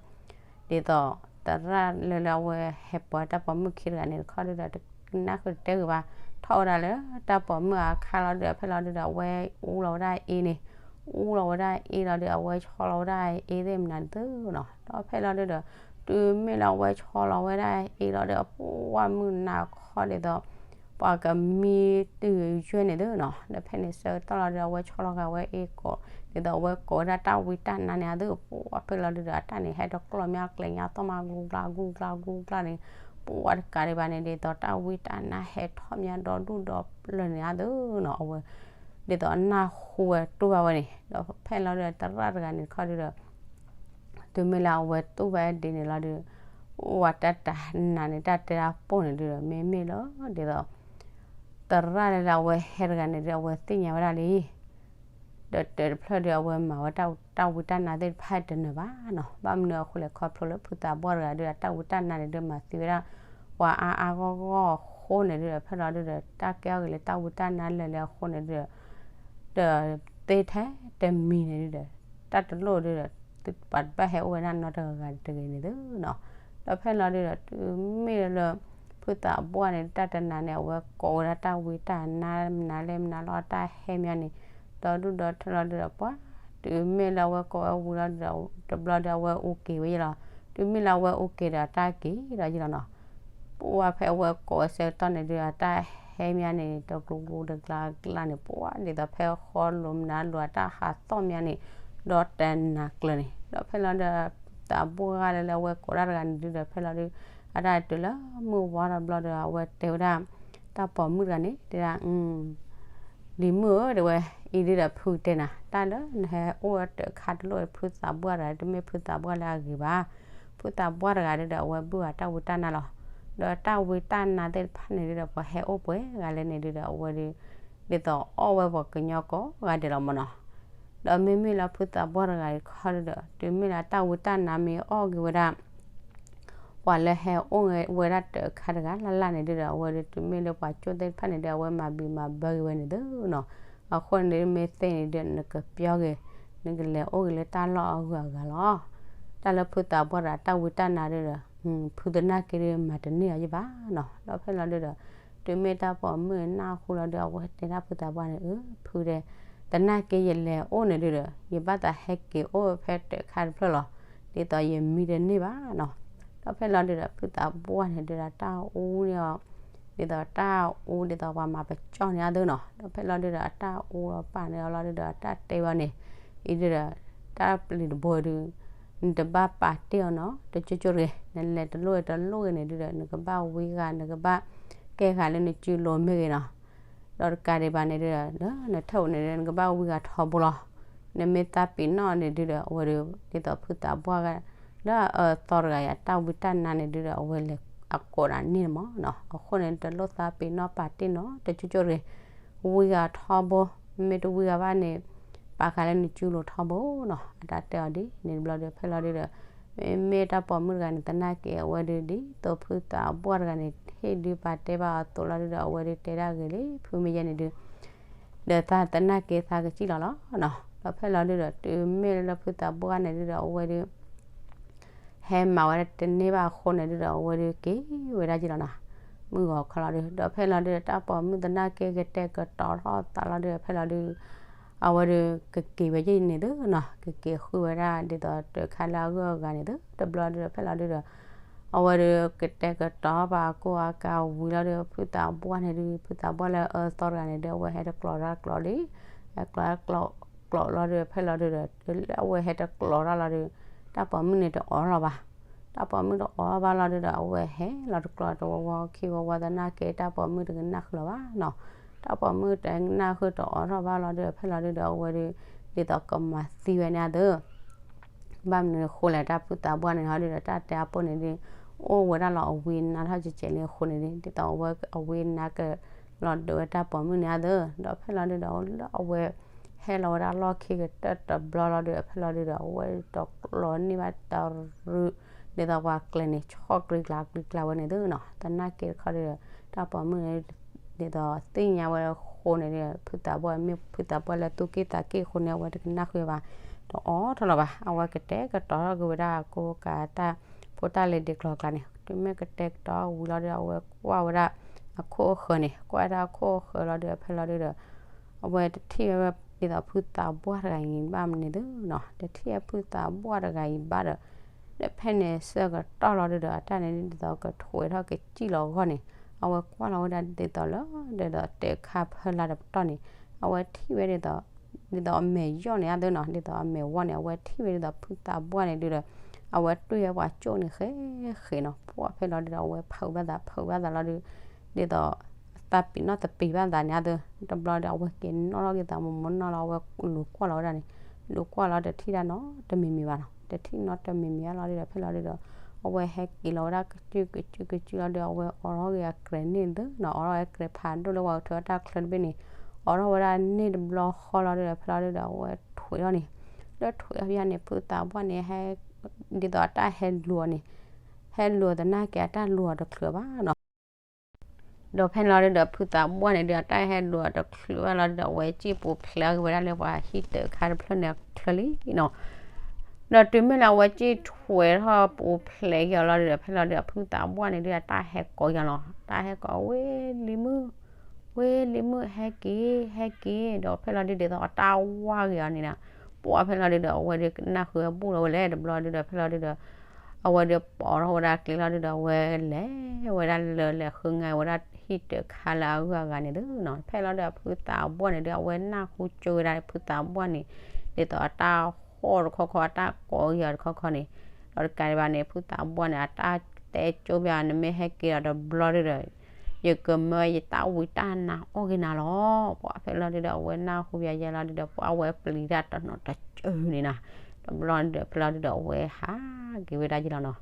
သိး သရၣ်လၢလၢအဝဲဟဲပှၤတၢ်ပိာ်မုၣ်ခံတဂၤန့ၣ်တခီဒုဒီး နၢ်ဃုတတဲဂ့ၤဘၣ်, ထီၣ်ဝဲဒၣ်လၢတၢ်ပိာ်မုၣ်အခါလီၤဒုဒီး ဖဲလီၤဒုဒီး အဝဲအူလီၤဝဲဒၣ်အ့န့ၣ်, အူလီၤဝဲဒၣ်အ့လီၤဒုဒီး အဝဲဆီလီၤဝဲဒၣ်အ့သ့ၣ်မနုၤသုနီၤ, ဒီးဖဲလီၤဒုဒီး တုၤမ့ၢ်လၢအဝဲဆီလီၤဝဲဒၣ်အ့လီၤဒီး အပှၤမုၢ်နၤခီဒ်သိး ပှၤကမံတုၤယွဲၢ်န့ၣ်သုနီၤ, ဒီးဖဲန့ၣ်ဆၢကတီၢ်လီၤဒုဒီး အဝဲဆီလီၤဂာ်ဝဲအ့ကိး ဒ်သိးအဝဲကိးဝဲဒၣ်တၢ်ဝံတၢ်နါန့ၣ်အသု, ပှၤဖဲလီၤဒုဒီး အတၢ်န့ၣ် ဟဲတကျီၢ်မ့ၢ်အကျဲညါသီၣ်မး ဂူကျါဂူကျါဂူကျါန့ၣ်, ပှၤတကးဒံးဘၣ်န့ၣ် ဒ်သိးတၢ်ဝံတၢ်နါဟဲထီၣ်မ့ၢ်ဒီဒူၣ်ဒီ ပျၢၤန့ၣ်အသုနီၤ, အဝဲ ဒ်သိးအနၢ်ဟူဝဲတူၢ်ဘၣ်ဝဲန့ၣ်, ဒီးဖဲလီၤဒုဒီး သရၣ်တဂၤန့ၣ်တခီဒုဒီး တုၤမ့ၢ်လၢအဝဲတူၢ်ဘၣ်ဒ်န့ၣ်လီၤဒုး အိၣ်ဝဲတၢ်တနၤန့ၣ် တၢ်တဲတၢ်ပိၢ်န့ၣ်ဒုဒီး မ့မ့ၢ်လၢ ဒ်သိး သရၣ်လၢလၢအဝဲဟဲတဂၤန့ၣ်ဒုး အဝဲသ့ၣ်ညါဝဲဒၣ်လံ ဒီးတၢၢ်တဖျၢၣ်ဒုး အဝဲမၤဝဲတၢ်ဝံတၢ်နါသ့ၣ်တဖၣ်တနၢၤဘၣ်နီၤ, ဘၣ်မနုၤအဃိလဲၣ် ခီဖျိလၢဖုသးဘှါတဂၤဒုး အတၢ်ဝံတၢ်နါန့ၣ်ဒုး မၤသံဝဲဒၣ် ပှၤအါအါဂီၢ်ဂီၢ်အဃိန့ၣ်ဒုး ဖဲလီၤဒုဒီး တၢ်ကဲအီၣ်ဂ့ၤလၢတၢ်ဝံတၢ်နါလၢာ်လၢအဃိန့ၣ်ဒုး ဒီးသ့ထဲတမံၤန့ၣ်ဒုဒီး တၢ်တလိၣ်ဒုဒီး ပှၤတဘၣ်ဟဲအိၣ်ဝဲဒၣ်နီတဂၤတဂ့ၤန့ၣ်သုနီၤ, ဒီးဖဲလီၤဒုဒီး တုၤမ့ၢ်လၢ ဖုသးဘှါန့ၣ် တၢ်တနၤန့ၣ် အဝဲကိးဝဲဒၣ်တၢ်ဝံတၢ်နါမနုၤလဲၣ်မနုၤလီၤ တၢ်ဟဲမ့ၢ်န့ၣ် ဒီဒူၣ်ဒီထၢလီၤဒုဒီး ပှၤ တုၤမ့ၢ်လၢအဝဲကိးဝဲဝံၤလီၤဒုဒီး တဘျီဒီး အဝဲအိၣ်က့ၤဝဲယဲလီၤ, တုၤမ့ၢ်လၢအဝဲအိၣ်က့ၤဒီး အတၢ်က့ၤဒီးယဲလီၤနီၤ ပှၤဖဲအဝဲကိးဝဲဆၢကတီၢ်န့ၣ်ဒုဒီး တၢ်ဟဲမ့ၢ်န့ၣ် တကျိၤကျိၤတကျါကျါန့ၣ် ပှၤဒ်သိးဖဲဃီလိၤမနုၤလိၤ အတၢ်ဟးသီၣ်မ့ၢ်န့ၣ် ဒီတနၤကျၢၤန့ၣ် ဒီးဖဲလီၤဒုဒီး သးဘှါဂၤလၢလၢအဝဲကိးတၢ်တဂၤန့ၣ်ဒုဒီး ဖဲလီၤဒု အတၢ်တုၤလၢမုၢ်ဝါထီၣ်တဘျီဒီး အဝဲတဲဝဲဒၣ် တၢ်ပိာ်မုၣ်တဂၤန့ၣ် တဲဒၣ် လံၤမုၣ်ဧၢ တဲဝဲ အံၤဒုဒီးဖုတဲနၤ တၢ်လၢနဟဲအိၣ်တၢ်ခါတလိၣ်ဖုသးဘှါတဂၤ တမ့ၢ်ဖုသးဘှါလၢအဂ့ၤဘၣ်, ဖုသးဘှါတဂၤဒုဒီး အဝဲဘုၣ်အတၢ်ဝံတၢ်နါလီၤ, ဒီးတၢ်ဝံတၢ်နါသ့ၣ်တဖၣ်န့ၣ်ဒုဒီး ပှၤဟဲအိၣ်ပှဲၤဂၤလဲၣ်န့ၣ်ဒုဒီး အဝဲဒု ဒ်သိးအီၣ်ဝဲပှၤကညီကိးဂၤဒဲးလီၤမ့ၢ်နီၤ, ဒီးမ့မ့ၢ်လၢဖုသးဘှါတဂၤတခီဒုဒီး တုၤမ့ၢ်လၢတၢ်ဝံတၢ်နါမ့ၢ်အီၣ်က့ၤဝဲဒၣ် ပှၤလၢဟဲအိၣ်ဝဲဒၣ်တၢ်ခါတဂၤလၢ်လၢ်န့ၣ်ဒုဒီး အဝဲဒု တုၤမ့ၢ်လၢပှၤကၠိသ့ၣ်တဖၣ်န့ၣ်ဒု အဝဲမၤဘံးမၤဘၢက့ၤဝဲန့ၣ်သုနီၤ, အဃိန့ၣ်ဒု မ့ၢ်သ့န့ၣ်ဒု နကပျီက့ၤ နကလဲၤအိၣ်က့ၤလၢတၢ်လီၢ်အဂုၤအဂၤလီၤ. တၢ်လၢဖုသးဘှါတဂၤတၢ်ဝံတၢ်နါဒုဒီး ဖုသနာ်က့ဒု မၤတန့ၢ်အီၤယဘၣ်နီၤ, ဒီးဖဲလီၤဒုဒီး တုၤမ့ၢ်တၢ်ပိာ်မုၣ်နၢ်ဟူလီၤဒု အဝဲတဲဒၣ်ဖုသးဘှါန့ၣ် အၢ ဖုတဲ သနာ်က့ယလဲၤအိၣ်န့ၣ်ဒုဒီး ယဘၣ်သးဟဲက့ၤအိၣ်ဖဲတၢ်ခါတဖျၢၣ်လီၤ, ဒ်သိးယမံတန့ၢ်ဘၣ်နီၤ, ဒီးဖဲလီၤဒုဒီး ဖုသးဘှါန့ၣ်ဒုဒီး တၢ်အူန့ၢ်အီၤ ဒ်သိးတၢ်အူဒ်သိးပှၤမၤပကၠီၣ်န့ၢ်အသိးနီၤ, ဒီးဖဲလီၤဒုဒီး အတၢ်အူလီၤပာ်န့ၢ်အီၤလီၤဒုဒီး အတၢ်တဲဘၣ်န့ၣ် အံၤဒုဒီး တၢ်ပျံၤတဘိဒု နတဘၣ်ပာ်တ့ၢ်အီၤနီၤ တကၠိကၠိတဂ့ၤ, နလဲၤတလိၣ်တလိၣ်ဂ့ၤန့ၣ်ဒုဒီး နကဘၣ်ဝံဂၤ နကဘၣ်ကဲဂၤလၢနစုလိၤမ့ၢ်ဂ့ၤနီၤ, ဒီးတကးဒံးဘၣ်န့ၣ်ဒုဒီး လၢနထၢၣ်အိၣ်န့ၣ်ဒု နကဘၣ်ဝံဂၤထီဘိလီၤ, နမ့ၢ်သးပ့ၤနီၣ်န့ၣ်ဒုဒီး အဝဲဒု ဒ်သိးဖုသးဘှါဂၤ လၢအသီတဂၤအံၤ တၢ်ဝံတၢ်နါန့ၣ်ဒုဒီး အဝဲလဲၤအကိးဒၣ်န့ၣ်မ့ၢ်နီၤ, အဃိန့ၣ် တလိၣ်သးပ့ၤနီၣ်ပာ်တ့ၢ်နီၤ တကၠိကၠိတဂ့ၤ, ဝံဂၤထီဘိ, မ့ၢ်တဝံဂၤဘၣ်န့ၣ် အါဃါလၢနစုလိၤထီဘိနီၤ, အတၢ်တဲအီၤဒ်န့ၣ်တဘျီဒီး ဖဲလီၤဒုဒီး မ့မ့ၢ်တၢ်ပိာ်မုၣ်တဂၤန့ၣ် သနာ်က့အဝဲဒုး ဒ်သိးဖုသးပှၢ်တဂၤန့ၣ် ဟ့ၣ်ဒုးပာ်တဲဘၣ်အီၤအသိးလီၤဒုဒီး အဝဲဒုးတဲဒၣ်ဂ့ၤလံ ဖုမ့ၢ်ယဲန့ၣ်ဒုး ဒီးသနာ်က့သးကစံၣ်လီၤလီၤနီၤ. ဒီးဖဲလီၤဒုဒီး တုၤမ့ၢ်လၢဖုသးပှၢ်န့ၣ်ဒုဒီး အဝဲဒုး ဟဲမၤဝဲဒၣ်တန့ၢ်ဘၣ်အဃိန့ၣ်ဒုဒီး အဝဲဒုးက့ၤဝဲဒၣ်က့ၤလီၤနီၤ, မုၢ်ဂီၤခီလီၤဒု. ဒီးဖဲလီၤဒုဒီး တၢ်ပိာ်မုၣ်သနာ်က့ကတဲာ်ကတီၤထီၣ်သးလီၤဒုဒီး ဖဲလီၤဒု အဝဲဒုးကက့ၤဝဲက့ၤန့ၣ်သုနီၤ, ကက့ၤဃုဝဲဒၣ်ဒ်သိးတၢ်ခါလၢအဂုၤအဂၤန့ၣ်သု တဘျီဒုဒီး ဖဲလီၤဒုဒီး အဝဲဒုးကတဲာ်ကတီၤဘၣ်အကိၢ်အကၤဝံၤလီၤဒုဒီး ဖုသးပှၢ်န့ၣ်ဒု ဖုသးပှၢ်လၢအအၢသီတဂၤန့ၣ်ဒု အဝဲဟဲတကျိးတၢ်ကျိးလံ, ဟဲကျိးတၢ်ကျိး ကျိးလီၤဒုဒီး ဖဲလီၤဒုဒီး လၢအဝဲဟဲတကျိးတၢ်လီၤဒု တၢ်ပိာ်မုၣ်န့ၣ်တအိးထီၣ်ဘၣ်, တၢ်ပိာ်မုၣ်တအိးထီၣ်ဘၣ်လီၤဒုဒီး အဝဲဟဲလီၤတကျိးတဝီဝီခံဝီဝီသနာ်က့ တၢ်ပိာ်မုၣ်တကနၣ်ဃုာ်လီၤဘၣ်နီၤ. တၢ်ပိာ်မုၣ်တကနၣ်ဃုာ်တအိးထီၣ်ဘၣ်လီၤဒုဒီး ဖဲလီၤဒုဒီး အဝဲဒု ဒ်သိးကမၤသံဝဲန့ၣ်အသိး ဘၣ်မနုၤအဃိလဲၣ် တၢ်ဖုသးပှၢ်န့ၣ်ဟီဒုဒီး တၢ်တဲအပိၢ်န့ၣ်ဒု အိၣ်ဝဲဒၣ်လီၤအဝံအနါထီၣ်ကဲးကဲးလံအဃိန့ၣ်ဒု ဒ်သိးအဝဲအဝံအနါကလီၤဒုးဝဲတၢ်ပိာ်မုၣ်န့ၣ်အသိး ဒီးဖဲလီၤဒုဒီး လၢအဝဲဟဲလီၤဝဲဒၣ်လီၢ်ခံကတၢၢ်တဘျီလီၤဒုဒီး ဖဲလီၤဒုဒီး အဝဲတကျိးန့ၢ်ဘၣ်တရူး ဒ်သိးပှၤကျဲန့ၣ် ဆီၣ်ကျံကျါကျံကျါဝဲန့ၣ်သုနီၤ. သနာ်က့တခီဒုဒီး တၢ်ပိာ်မုၣ်န့ၣ် ဒ်သိးသ့ၣ်ညါဝဲအဃိန့ၣ်ဒု ဖုသးပှၢ်မ့ၢ် ဖုသးပှၢ်လၢသူၣ်က့ၣ်သးက့ၣ်အဃိန့ၣ် အဝဲတကနၣ်ဃုာ်ဘၣ်, တအိးထီၣ်လီၤဘၣ်. အဝဲကတဲာ်ကတီၤထီၣ်က့ၤဝဲဒၣ်အကိၢ်ကၤတၢ်ဖိတၢ်လံၤဒ့ကျီၤကျါန့ၣ် တုၤမ့ၢ်ကတဲာ်ကတီၤဝံၤလီၤဒုဒီး အဝဲကွၢ်ဝဲဒၣ်အခိၣ်အဃၢၤန့ၣ် ကွၢ်ဝဲဒၣ်အခိၣ်အဃၢၤလီၤဒုဒီး ဖဲလီၤဒုဒီး အဝဲတထံၣ်ဝဲဒ်သိးဖုသးပှၢ်တဂၤအံၤဘၣ်မနုၤသုနီၤ, တထံၣ်ဝဲဖုသးပှၢ်တဂၤအံၤဘၣ်ဒီး လၢဖဲန့ၣ်ဆၢကတီၢ်လီၤဒုဒီး အတၢ်န့ၣ်ဒ်သိးကထွဲးထီၣ်ကစံၣ်လီၤအဂီၢ်န့ၣ် အဝဲကွၢ်လီၤဝဲဒၣ်ဒ်သိးလၢ ဒ်သိးတၢ်ခါဖၢလၢ်တပတီၢ်န့ၣ် အဝဲထံၣ်ဝဲဒ်သိး ဒ်သိးအမဲာ်ယီၢ်န့ၣ်အသိးနီၤ, ဒ်သိးအမဲာ်ဝီၢ်န့ၣ် အဝဲထံၣ်ဝဲဒ်သိးဖုသးပှၢ်န့ၣ်ဒုဒီး အဝဲတွံၢ်ဝဲပှၤကၠိၣ်န့ၣ်ဃဲဃဲနီၤ, ပှၢ်ဖဲလီၤဒုဒီး အဝဲဖုးဘၣ်သး ဖုးဘၣ်သးလီၤဒု ဒ်သိး သးပ့ၤနီၣ်သပ့ၤဘၣ်သးန့ၣ်အသိး တဘျီဒီး အဝဲက့ၤနီၣ်ထီၣ်က့ၤသးမိၢ်မိၢ်နီၢ်လီၤ အဝဲလူၤကွၢ်လီၤဝဲဒၣ်န့ၣ် လူၤကွၢ်လီၤတထံၣ်ဒၣ်နီတမံၤမံၤဘၣ်နီၤ, တထံၣ်နီတမံၤမံၤဘၣ်လီၤဒုဒီး ဖဲလီၤဒုဒီး အဝဲဟဲက့ၤလီၤဝဲဒၣ်ကစုကစုကစုလီၤဒုဒီး အဝဲအိးထီၣ်က့ၤအကြဲးန့ၣ်သုနီၤ, အိးထီၣ်ဝဲအကြဲးဖးဒိၣ်လၢပှၤကထုးအတၢ်ချၢတဘ့ၣ်န့ၣ် အိးထီၣ်ဝဲဒၣ်န့ၣ်တဘျီဃီလီၤဒုဒီး ဖဲလီၤဒုဒီး အဝဲထွဲးထီၣ်န့ၣ် လၢထွဲးထီၣ်ဖဲန့ၣ် ဖုသးပှၢ်န့ၣ် ဒ်သိးအတၢ်ဟဲလူၤအီၤန့ၣ် ဟဲလူၤသနာ်က့အတၢ်လူၤအီၤတချုးဘၣ်နီၤ ဒီးဖဲန့ၣ်လီၤဒုဒီး ဖုသးပှၢ်န့ၣ်ဒုဒီး အတၢ်ဟဲလူၤအီၤတချုးဘၣ်လီၤဒုဒီး အဝဲစံၣ်ပူၤဖျဲးအီၤက့ၤဝဲဒၣ်လၢပှၤဟံၣ်တၢးခါတဖျၢၣ်န့ၣ်အချၢလံနီၤ, ဒီးတုၤမ့ၢ်လၢအဝဲစံၣ်ထွဲးထီၣ်ပူၤဖျဲးက့ၤအီၤလီၤဒုဒီး ဖဲလီၤဒုဒီး ဖုသးပှၢ်န့ၣ်ဒုဒီး အတၢ်ဟဲကိးက့ၤအီၤနီၤ, တၢ်ဟဲကိး ဝ့ၢ်လံၤမုၣ် ဝ့ၢ်လံၤမုၣ် ဟဲက့ၤ ဟဲက့ၤ ဒီးဖဲလီၤဒုဒီး ဒ်သိးအတၢ်ဝါက့ၤအီၤန့ၣ်နီၤ, ပှၢ်ဖဲလီၤဒုဒီး အဝဲဒုကနၣ်ဃုာ်အဘူၣ်လီၤဝဲလဲၣ် တဘျီဒုဒီး ဖဲလီၤဒုဒီး အဝဲဒုးပိာ်ထီၣ်ဝဲဒၣ်ကျဲလီၤဒုဒီး အဝဲလဲၤဝဲဒၣ်လၢလဲၤဃုငါဝဲဒၣ် ဟံၣ်တၢးခါလၢအဂုၤအဂၤန့ၣ်သုနီၤ, ဖဲလီၤဒုဒီး ဖုသးပှၢ်န့ၣ်ဒုဒီး အဝဲနၢ်ဟူကၠိဝဲဒၣ်ဖုသးပှၢ်န့ၣ် ဒ်သိးအတၢ်ဟီၣ်တခီခီ အတၢ်ကိးက့ၤအီၤတခီခီန့ၣ်, ဒီးတကးဒံးဘၣ်န့ၣ် ဖုသးပှၢ်န့ၣ် အတၢ်တဲကၠိဘၣ် နမ့ၢ်ဟဲက့ၤဒီးတဘျီဒုဒီး ယကမၢယတၢ်ဝံတၢ်နါအီၣ်က့ၤနၤလီၤ. ပှၢ်ဖဲလီၤဒုဒီး အဝဲနၢ်ဟူဘၣ်ယဲလီၤဒုဒီး ပှၢ်အဝဲပျံၤတၢ်တနီၤတစၢၤန့ၣ်နီၤ, တဘျီဒုဒီး ဖဲလီၤဒုဒီး အဝဲဟးက့ၤဝဲဒၣ်ယဲလီၤနီၤ,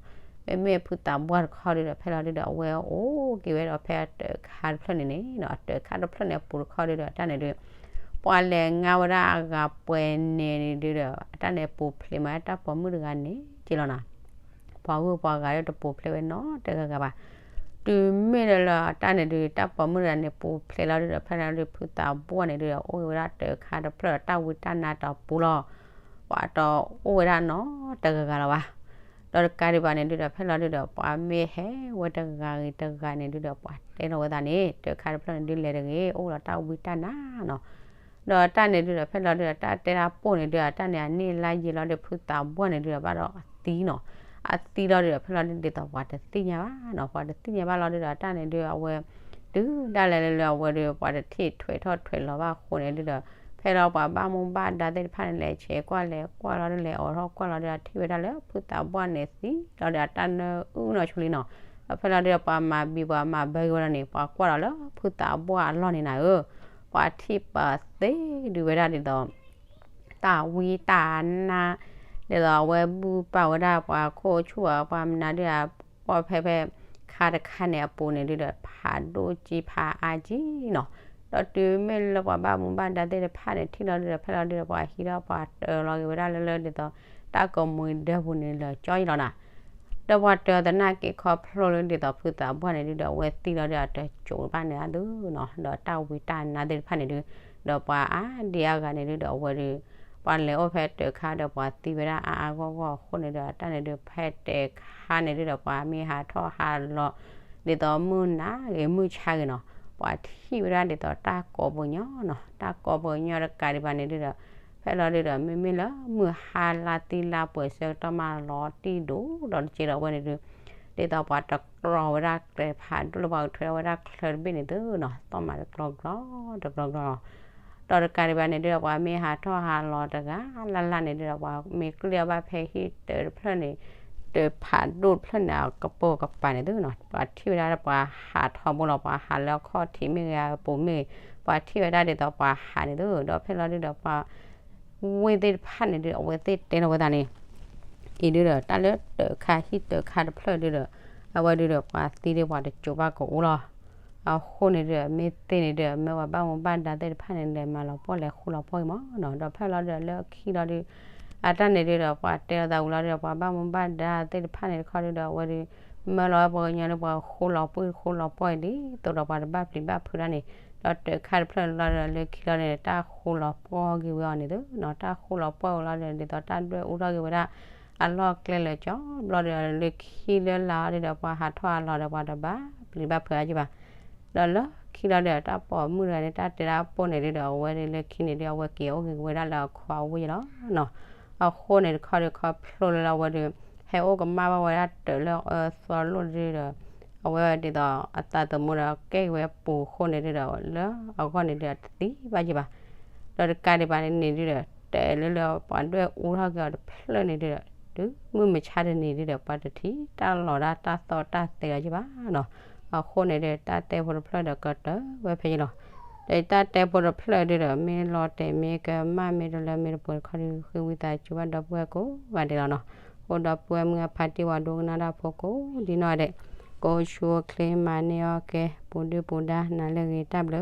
မ့မ့ၢ်ဖုသးပှၢ်တခီဒုဒီး ဖဲလီၤဒုဒီး အဝဲအိၣ်က့ၤဝဲဒီးဖဲအတၢးခါတဖျၢၣ်န့ၣ်န့ၣ်နီၤ, အတၢးခါတဖျၢၣ်န့ၣ်အပူၤတခီဒုဒီး အတၢ်န့ၣ်ဒု ပှၢ်လဲၤငါဝဲဒၣ်အဂၤပှဲၤန့ၣ်ဒုဒီး အတၢ်န့ၣ်ပူၤဖျဲးမးတၢ်ပိာ်မုၣ်တဂၤန့ၣ်က့ၤလီၤနီၤ ပှၤဂုၢ်ပှၤဂၤဒီးတပူၤဖျဲးဝဲနီတဂၤဂၤဘၣ်. တုၤမ့ၢ်ဒီးလၢအတၢ်န့ၣ်ဒုး တၢ်ပိာ်မုၣ်တဂၤန့ၣ် ပူၤဖျဲးလီၤဒုဒီး ဖဲလီၤဒုး ဖုသးပှၢ်န့ၣ်ဒုဒီး အိၣ်က့ၤဝဲဒၣ်တၢးခါတဖျၢၣ်ဒီး တၢ်ဝံတၢ်နါတပူၤလီၤ. ပှၤတအိၣ်ဝဲဒၣ်နီတဂၤဂၤလၢၤဘၣ်. ဒီးတကးဒံးဘၣ်န့ၣ်ဒုဒီး ဖဲလီၤဒုဒီး ပှၤမ့ၢ်ဟဲဝဲတဂၤဂ့ၤတဂၤန့ၣ်ဒုဒီး ပှၤတဲလီၤဝဲသးန့ၣ် တၢးခါတဖျၢၣ်န့ၣ်ဒုလဲၤတဂ့ၤ အိၣ်ဒီးတၢ်ဝံတၢ်နါနီၤ. ဒီးတၢ်န့ၣ်ဒုဒီး ဖဲလီၤဒုဒီး တၢ်တဲတၢ်ပိၢ်န့ၣ်ဒုဒီး တၢ်န့ၣ်အန့ၢ်လါယံာ်လီၤဒုး ဖုသးပှၢ်န့ၣ်ဒုဒီး ဘၣ်ဒီးအသံနီၤ. အသံလီၤဒုဒီး ဖဲလီၤဒုဒ်သိးပှၤတသ့ၣ်ညါဘၣ်နီၤ. ပှၤတသ့ၣ်ညါဘၣ်လီၤဒုဒီး တၢ်န့ၣ်ဒုအဝဲ တုၤဒၣ်လဲာ်လၢအဝဲဒု ပှၤတထံၣ်ထွဲးထီၣ်ထွဲးလီၤဘၣ်အဃိန့ၣ်ဒုဒီး ဖဲလီၤပှၤဘၣ်မူဘၣ်ဒါသ့ၣ်တဖၣ်န့ၣ် လဲၤဆဲးကွၢ်လဲၤကွၢ်လီၤဒု လဲၤအိးထီၣ်ကွၢ်လီၤဒုဒီး ထံၣ်ဝဲဒၣ်လၢဖုသးပှၢ်န့ၣ်သံလီၤဒုဒီး တၢ်နၢအုၣ်နီၢ်ဆူလံနီၤ. ဒီးဖဲလီၤဒုဒီး ပှၤမၤဘံပှၤမၤဘၢက့ၤဝဲလီၤန့ၣ် ပှၤကွၢ်ဒီးလၢဖုသးပှၢ်အလီၢ်န့ၣ်နၤဧၢ, ပှၤထံၣ်ပှၤသ့ဒုးဝဲဒၣ်ဒ်သိး တၢ်ဝံတၢ်နါ ဒ်သိးအဝဲဘူၣ်ပာ်ဝဲဒၣ်ပှၤခိၣ်ဆူၣ်အပှၤမနုၤဒု ပှၢ်ဖဲဖဲ ခါတခါန့ၣ်အပူၤန့ၣ်ဒုဒီး ဖးဒိၣ်ကံဖးအါကံနီၤ. ဒီးတုၤမ့ၢ်လၢပှၤဘၣ်မူဘၣ်ဒါသ့ၣ်တဖၣ်န့ၣ် ထံၣ်လီၤဒုဒီး ဖဲလီၤဒုဒီး ပှၤဟံးထီၣ်ပှၤတၢၤလီၤက့ၤဝဲဒၣ်လၢလၢဒ်သိး တၢ်ကိးမူၤဒၢပူၤန့ၣ် လၢာ်ကၠီအံၤလီၤနီၤ. ဒီးပှၤတၢၤသနာ်က့ခီဖျိလၢဒ်သိးဖုသးပှၢ်န့ၣ်ဒုဒီး အဝဲသံလီၤဒုဒီး အတစိၤဘၣ်န့ၣ်အဒုနီၤ, ဒီးတၢ်ဝံတၢ်နါသ့ၣ်တဖၣ်န့ၣ်ဒု, ဒီးပှၤအါဒံအါဂၤန့ၣ်ဒုဒီး အဝဲဒု ပှၤလဲၤအိၣ်ဖဲတၢၤခါဒီး ပှၤသံဝဲဒၣ်အါအါဂီၢ်ဂီၢ်အဃိန့ၣ်ဒီး တၢ်န့ၣ်ဒု ဖဲတၢၤခါန့ၣ်ဒုဒီး ပှၤမ့ၢ်ဟးထီၣ်ဟးလီၤ ဒ်သိးမုၢ်နၤဂ့ၤမုၢ်ဆါဂ့ၤနီၤ, ပှၤထံၣ်ဝဲဒၣ်ဒ်သိးတၢ်ကိးပူၤညီနီၤ, တၢ်ကိးပူၤညီတကးဒံးဘၣ်န့ၣ်ဒုဒီး ဖဲလီၤဒုဒီး မ့မ့ၢ်လၢမုၢ်ဟါလါသံလါပှဲၤဆၢကတီၢ်မးလီၤတံၢ်ဒိၣ်ဒီးတက့ဒီး အဝဲန့ၣ်ဒု ဒ်သိးပှၤတကြီၤဝဲဒၣ်ကျဲဖးဒိၣ်လၢပှၤကထွဲထီၣ်ဝဲဒၣ်ချၢတဘ့ၣ်န့ၣ်သုနီၤ, သီၣ်မးတကြီၤကြီၤ တကြီၤကြီၤလီၤ. ဒီးတကးဒံးဘၣ်န့ၣ်ဒုဒီး ပှၤမ့ၢ်ဟးထီၣ်ဟးလီၤတဂၤလၢ်လၢ်န့ၣ်ဒုဒီး ပှၤမ့ၢ်ကျ့အီၤဘၣ်ဖဲဟံၣ်တၢၤတဖျၢၣ်န့ၣ် တၢၤဖးဒိၣ်တဖျၢၣ်န့ၣ် အကပိာ်ကပၤန့ၣ်သုနီၤ, ပှၤထံၣ်ဝဲဒၣ်လၢပှၤဟးထီဘိလီၤ, ပှၤဟးလၢအခီၣ်ထံးမ့ၢ်ဂ့ၤ အပူၤမ့ၢ်ဂ့ၤ, ပှၤထံၣ်ဝဲဒၣ်ဒ်သိးပှၤဟးန့ၣ်သု, ဒီးဖဲလီၤဒုဒီးပှၤ ဝ့ၢ်သ့ၣ်တဖၣ်န့ၣ်ဒု အဝဲသ့ၣ်တဲလီၤဝဲသးန့ၣ် အံၤဒုဒီး တၢ်လၢတၢၤခါဟံၣ်တၢၤခါတဖျၢၣ်ဒုဒီး အဝဲဒုဒီး ပှၤသံဒု ပှၤတစိၤဘၣ်ကအိၣ်လီၤ. အဃိန့ၣ်ဒုဒီး မ့ၢ်သ့ၣ်န့ၣ်ဒုဒီး မ့ၢ်ပှၤဘၣ်မူဘၣ်ဒါသ့ၣ်တဖၣ်န့ၣ် လဲၤမၤလီၤပှီၢ်လဲၤဃူလီၤပှီၢ်အံၤမးနီၤ, ဒီးဖဲလီၤဒုဒီးလၢခံလီၤဒု အတၢ်န့ၣ်ဒုဒီး ပှၤတဲလီၤသးဝံၤလီၤဒုဒီး ပှၤဘၣ်မူဘၣ်ဒါသ့ၣ်တဖၣ်န့ၣ်တခီဒုဒီး အဝဲဒု မၢလီၤဝဲပှၤကညီလၢပှၤဃူလီၤပှီၢ်ဃူလီၤပှီၢ်အံၤ ဒ်သိးဒီးပှၤတဘၣ်ပျံၤဘၣ်ဖုးတၢ်န့ၣ်, ဒီးတၢၤခါတဖျၢၣ်လီၤဒီး လၢခံလီၤန့ၣ် တၢ်ဃူလီၤပှီၢ်က့ၤဝဲအီၤန့ၣ်သုနီၤ, တၢ်ဃူလီၤပှီၢ်ဝဲလီၤဒီး ဒ်သိးတၢ်ဒွဲၣ်အူထီၣ်က့ၤဝဲဒၣ် အလီၢ်ကျဲလၢာ်ကၠီဘျီဒီး လၢခံလၢလာ်အီၤဒုဒီး ပှၤဟးထီၣ်ဟးလီၤဒီး ပှၤတဘၣ်ပျံၤဘၣ်ဖုးအါက့ဘၣ်. ဒီးလၢခံလီၤဒီး တၢ်ပိာ်မုၣ်တဂၤန့ၣ် တၢ်တဲဒၣ်ပိာ်န့ၣ်ဒုဒီး အဝဲဒုလၢခံန့ၣ်ဒု အဝဲက့ၤအိၣ်က့ၤဝဲဒၣ်လၢအခီၣ်အဝ့ၢ်လီၤနီၤ. အဃိန့ၣ်တခီဒု ခီဖျိလၢအဝဲဒု ဟဲအိၣ်ကမၣ်ဘၣ်ဝဲဒၣ်တၢၤလၢအအၢသီလိၣ်ဒုဒီး အဝဲဒ်သိးအသးသမူဒီးကဲက့ၤဝဲပူၤအဃိန့ၣ်ဒုဒီး လၢအဂီၢ်န့ၣ်ဒုဒီး တသံဘၣ်က့ဘၣ်. ဒီးတကးဒံးဘၣ်န့ၣ်ဒုဒီး တၢၤလၢလၢပှၤဒွဲၣ်အူထီၣ်က့ၤအီၤတဖျၢၣ်န့ၣ်ဒုဒီး တုၤမုၢ်မဆါတနံၤဒုဒီး ပှၤတထံၣ်တၢ်လီၤတၢ်တၢ်သီၣ်တၢ်သဲးလီၤက့ဘၣ်နီၤ. အဃိန့ၣ်ဒု တၢ်တဲဖိတဖျၢၣ်ဒီးကတၢၢ်ဝဲဖဲအံၤလီၤ. ဒီးတၢ်တဲဖိတဖျၢၣ်ဒုဒီး မ့ၢ်လီၤတဲာ်မ့ၢ်ကမၣ်မ့ၢ်တလၢမ့ၢ်တပှဲၤတခီဒု ဃ့ဝံသးစူၤဘၣ်ဒီပုၢ်ဝဲၢ်ကိးဂၤဒဲးလီၤနီၤ. အိၣ်ဒီပုၢ်ဝဲၢ်မုၢ်အဖါတံၢ်ဝဲဒိကနၣ်တၢ်ဖိကိးဒ်နီၢ်ဂၤဒဲး ကိးဆူချ့မၤန့ၢ်အီၣ်ကဲ ပူၤဒုၣ်ပူၤဒါနၤလၢအဂ့ၤ တၢ်ဘျုး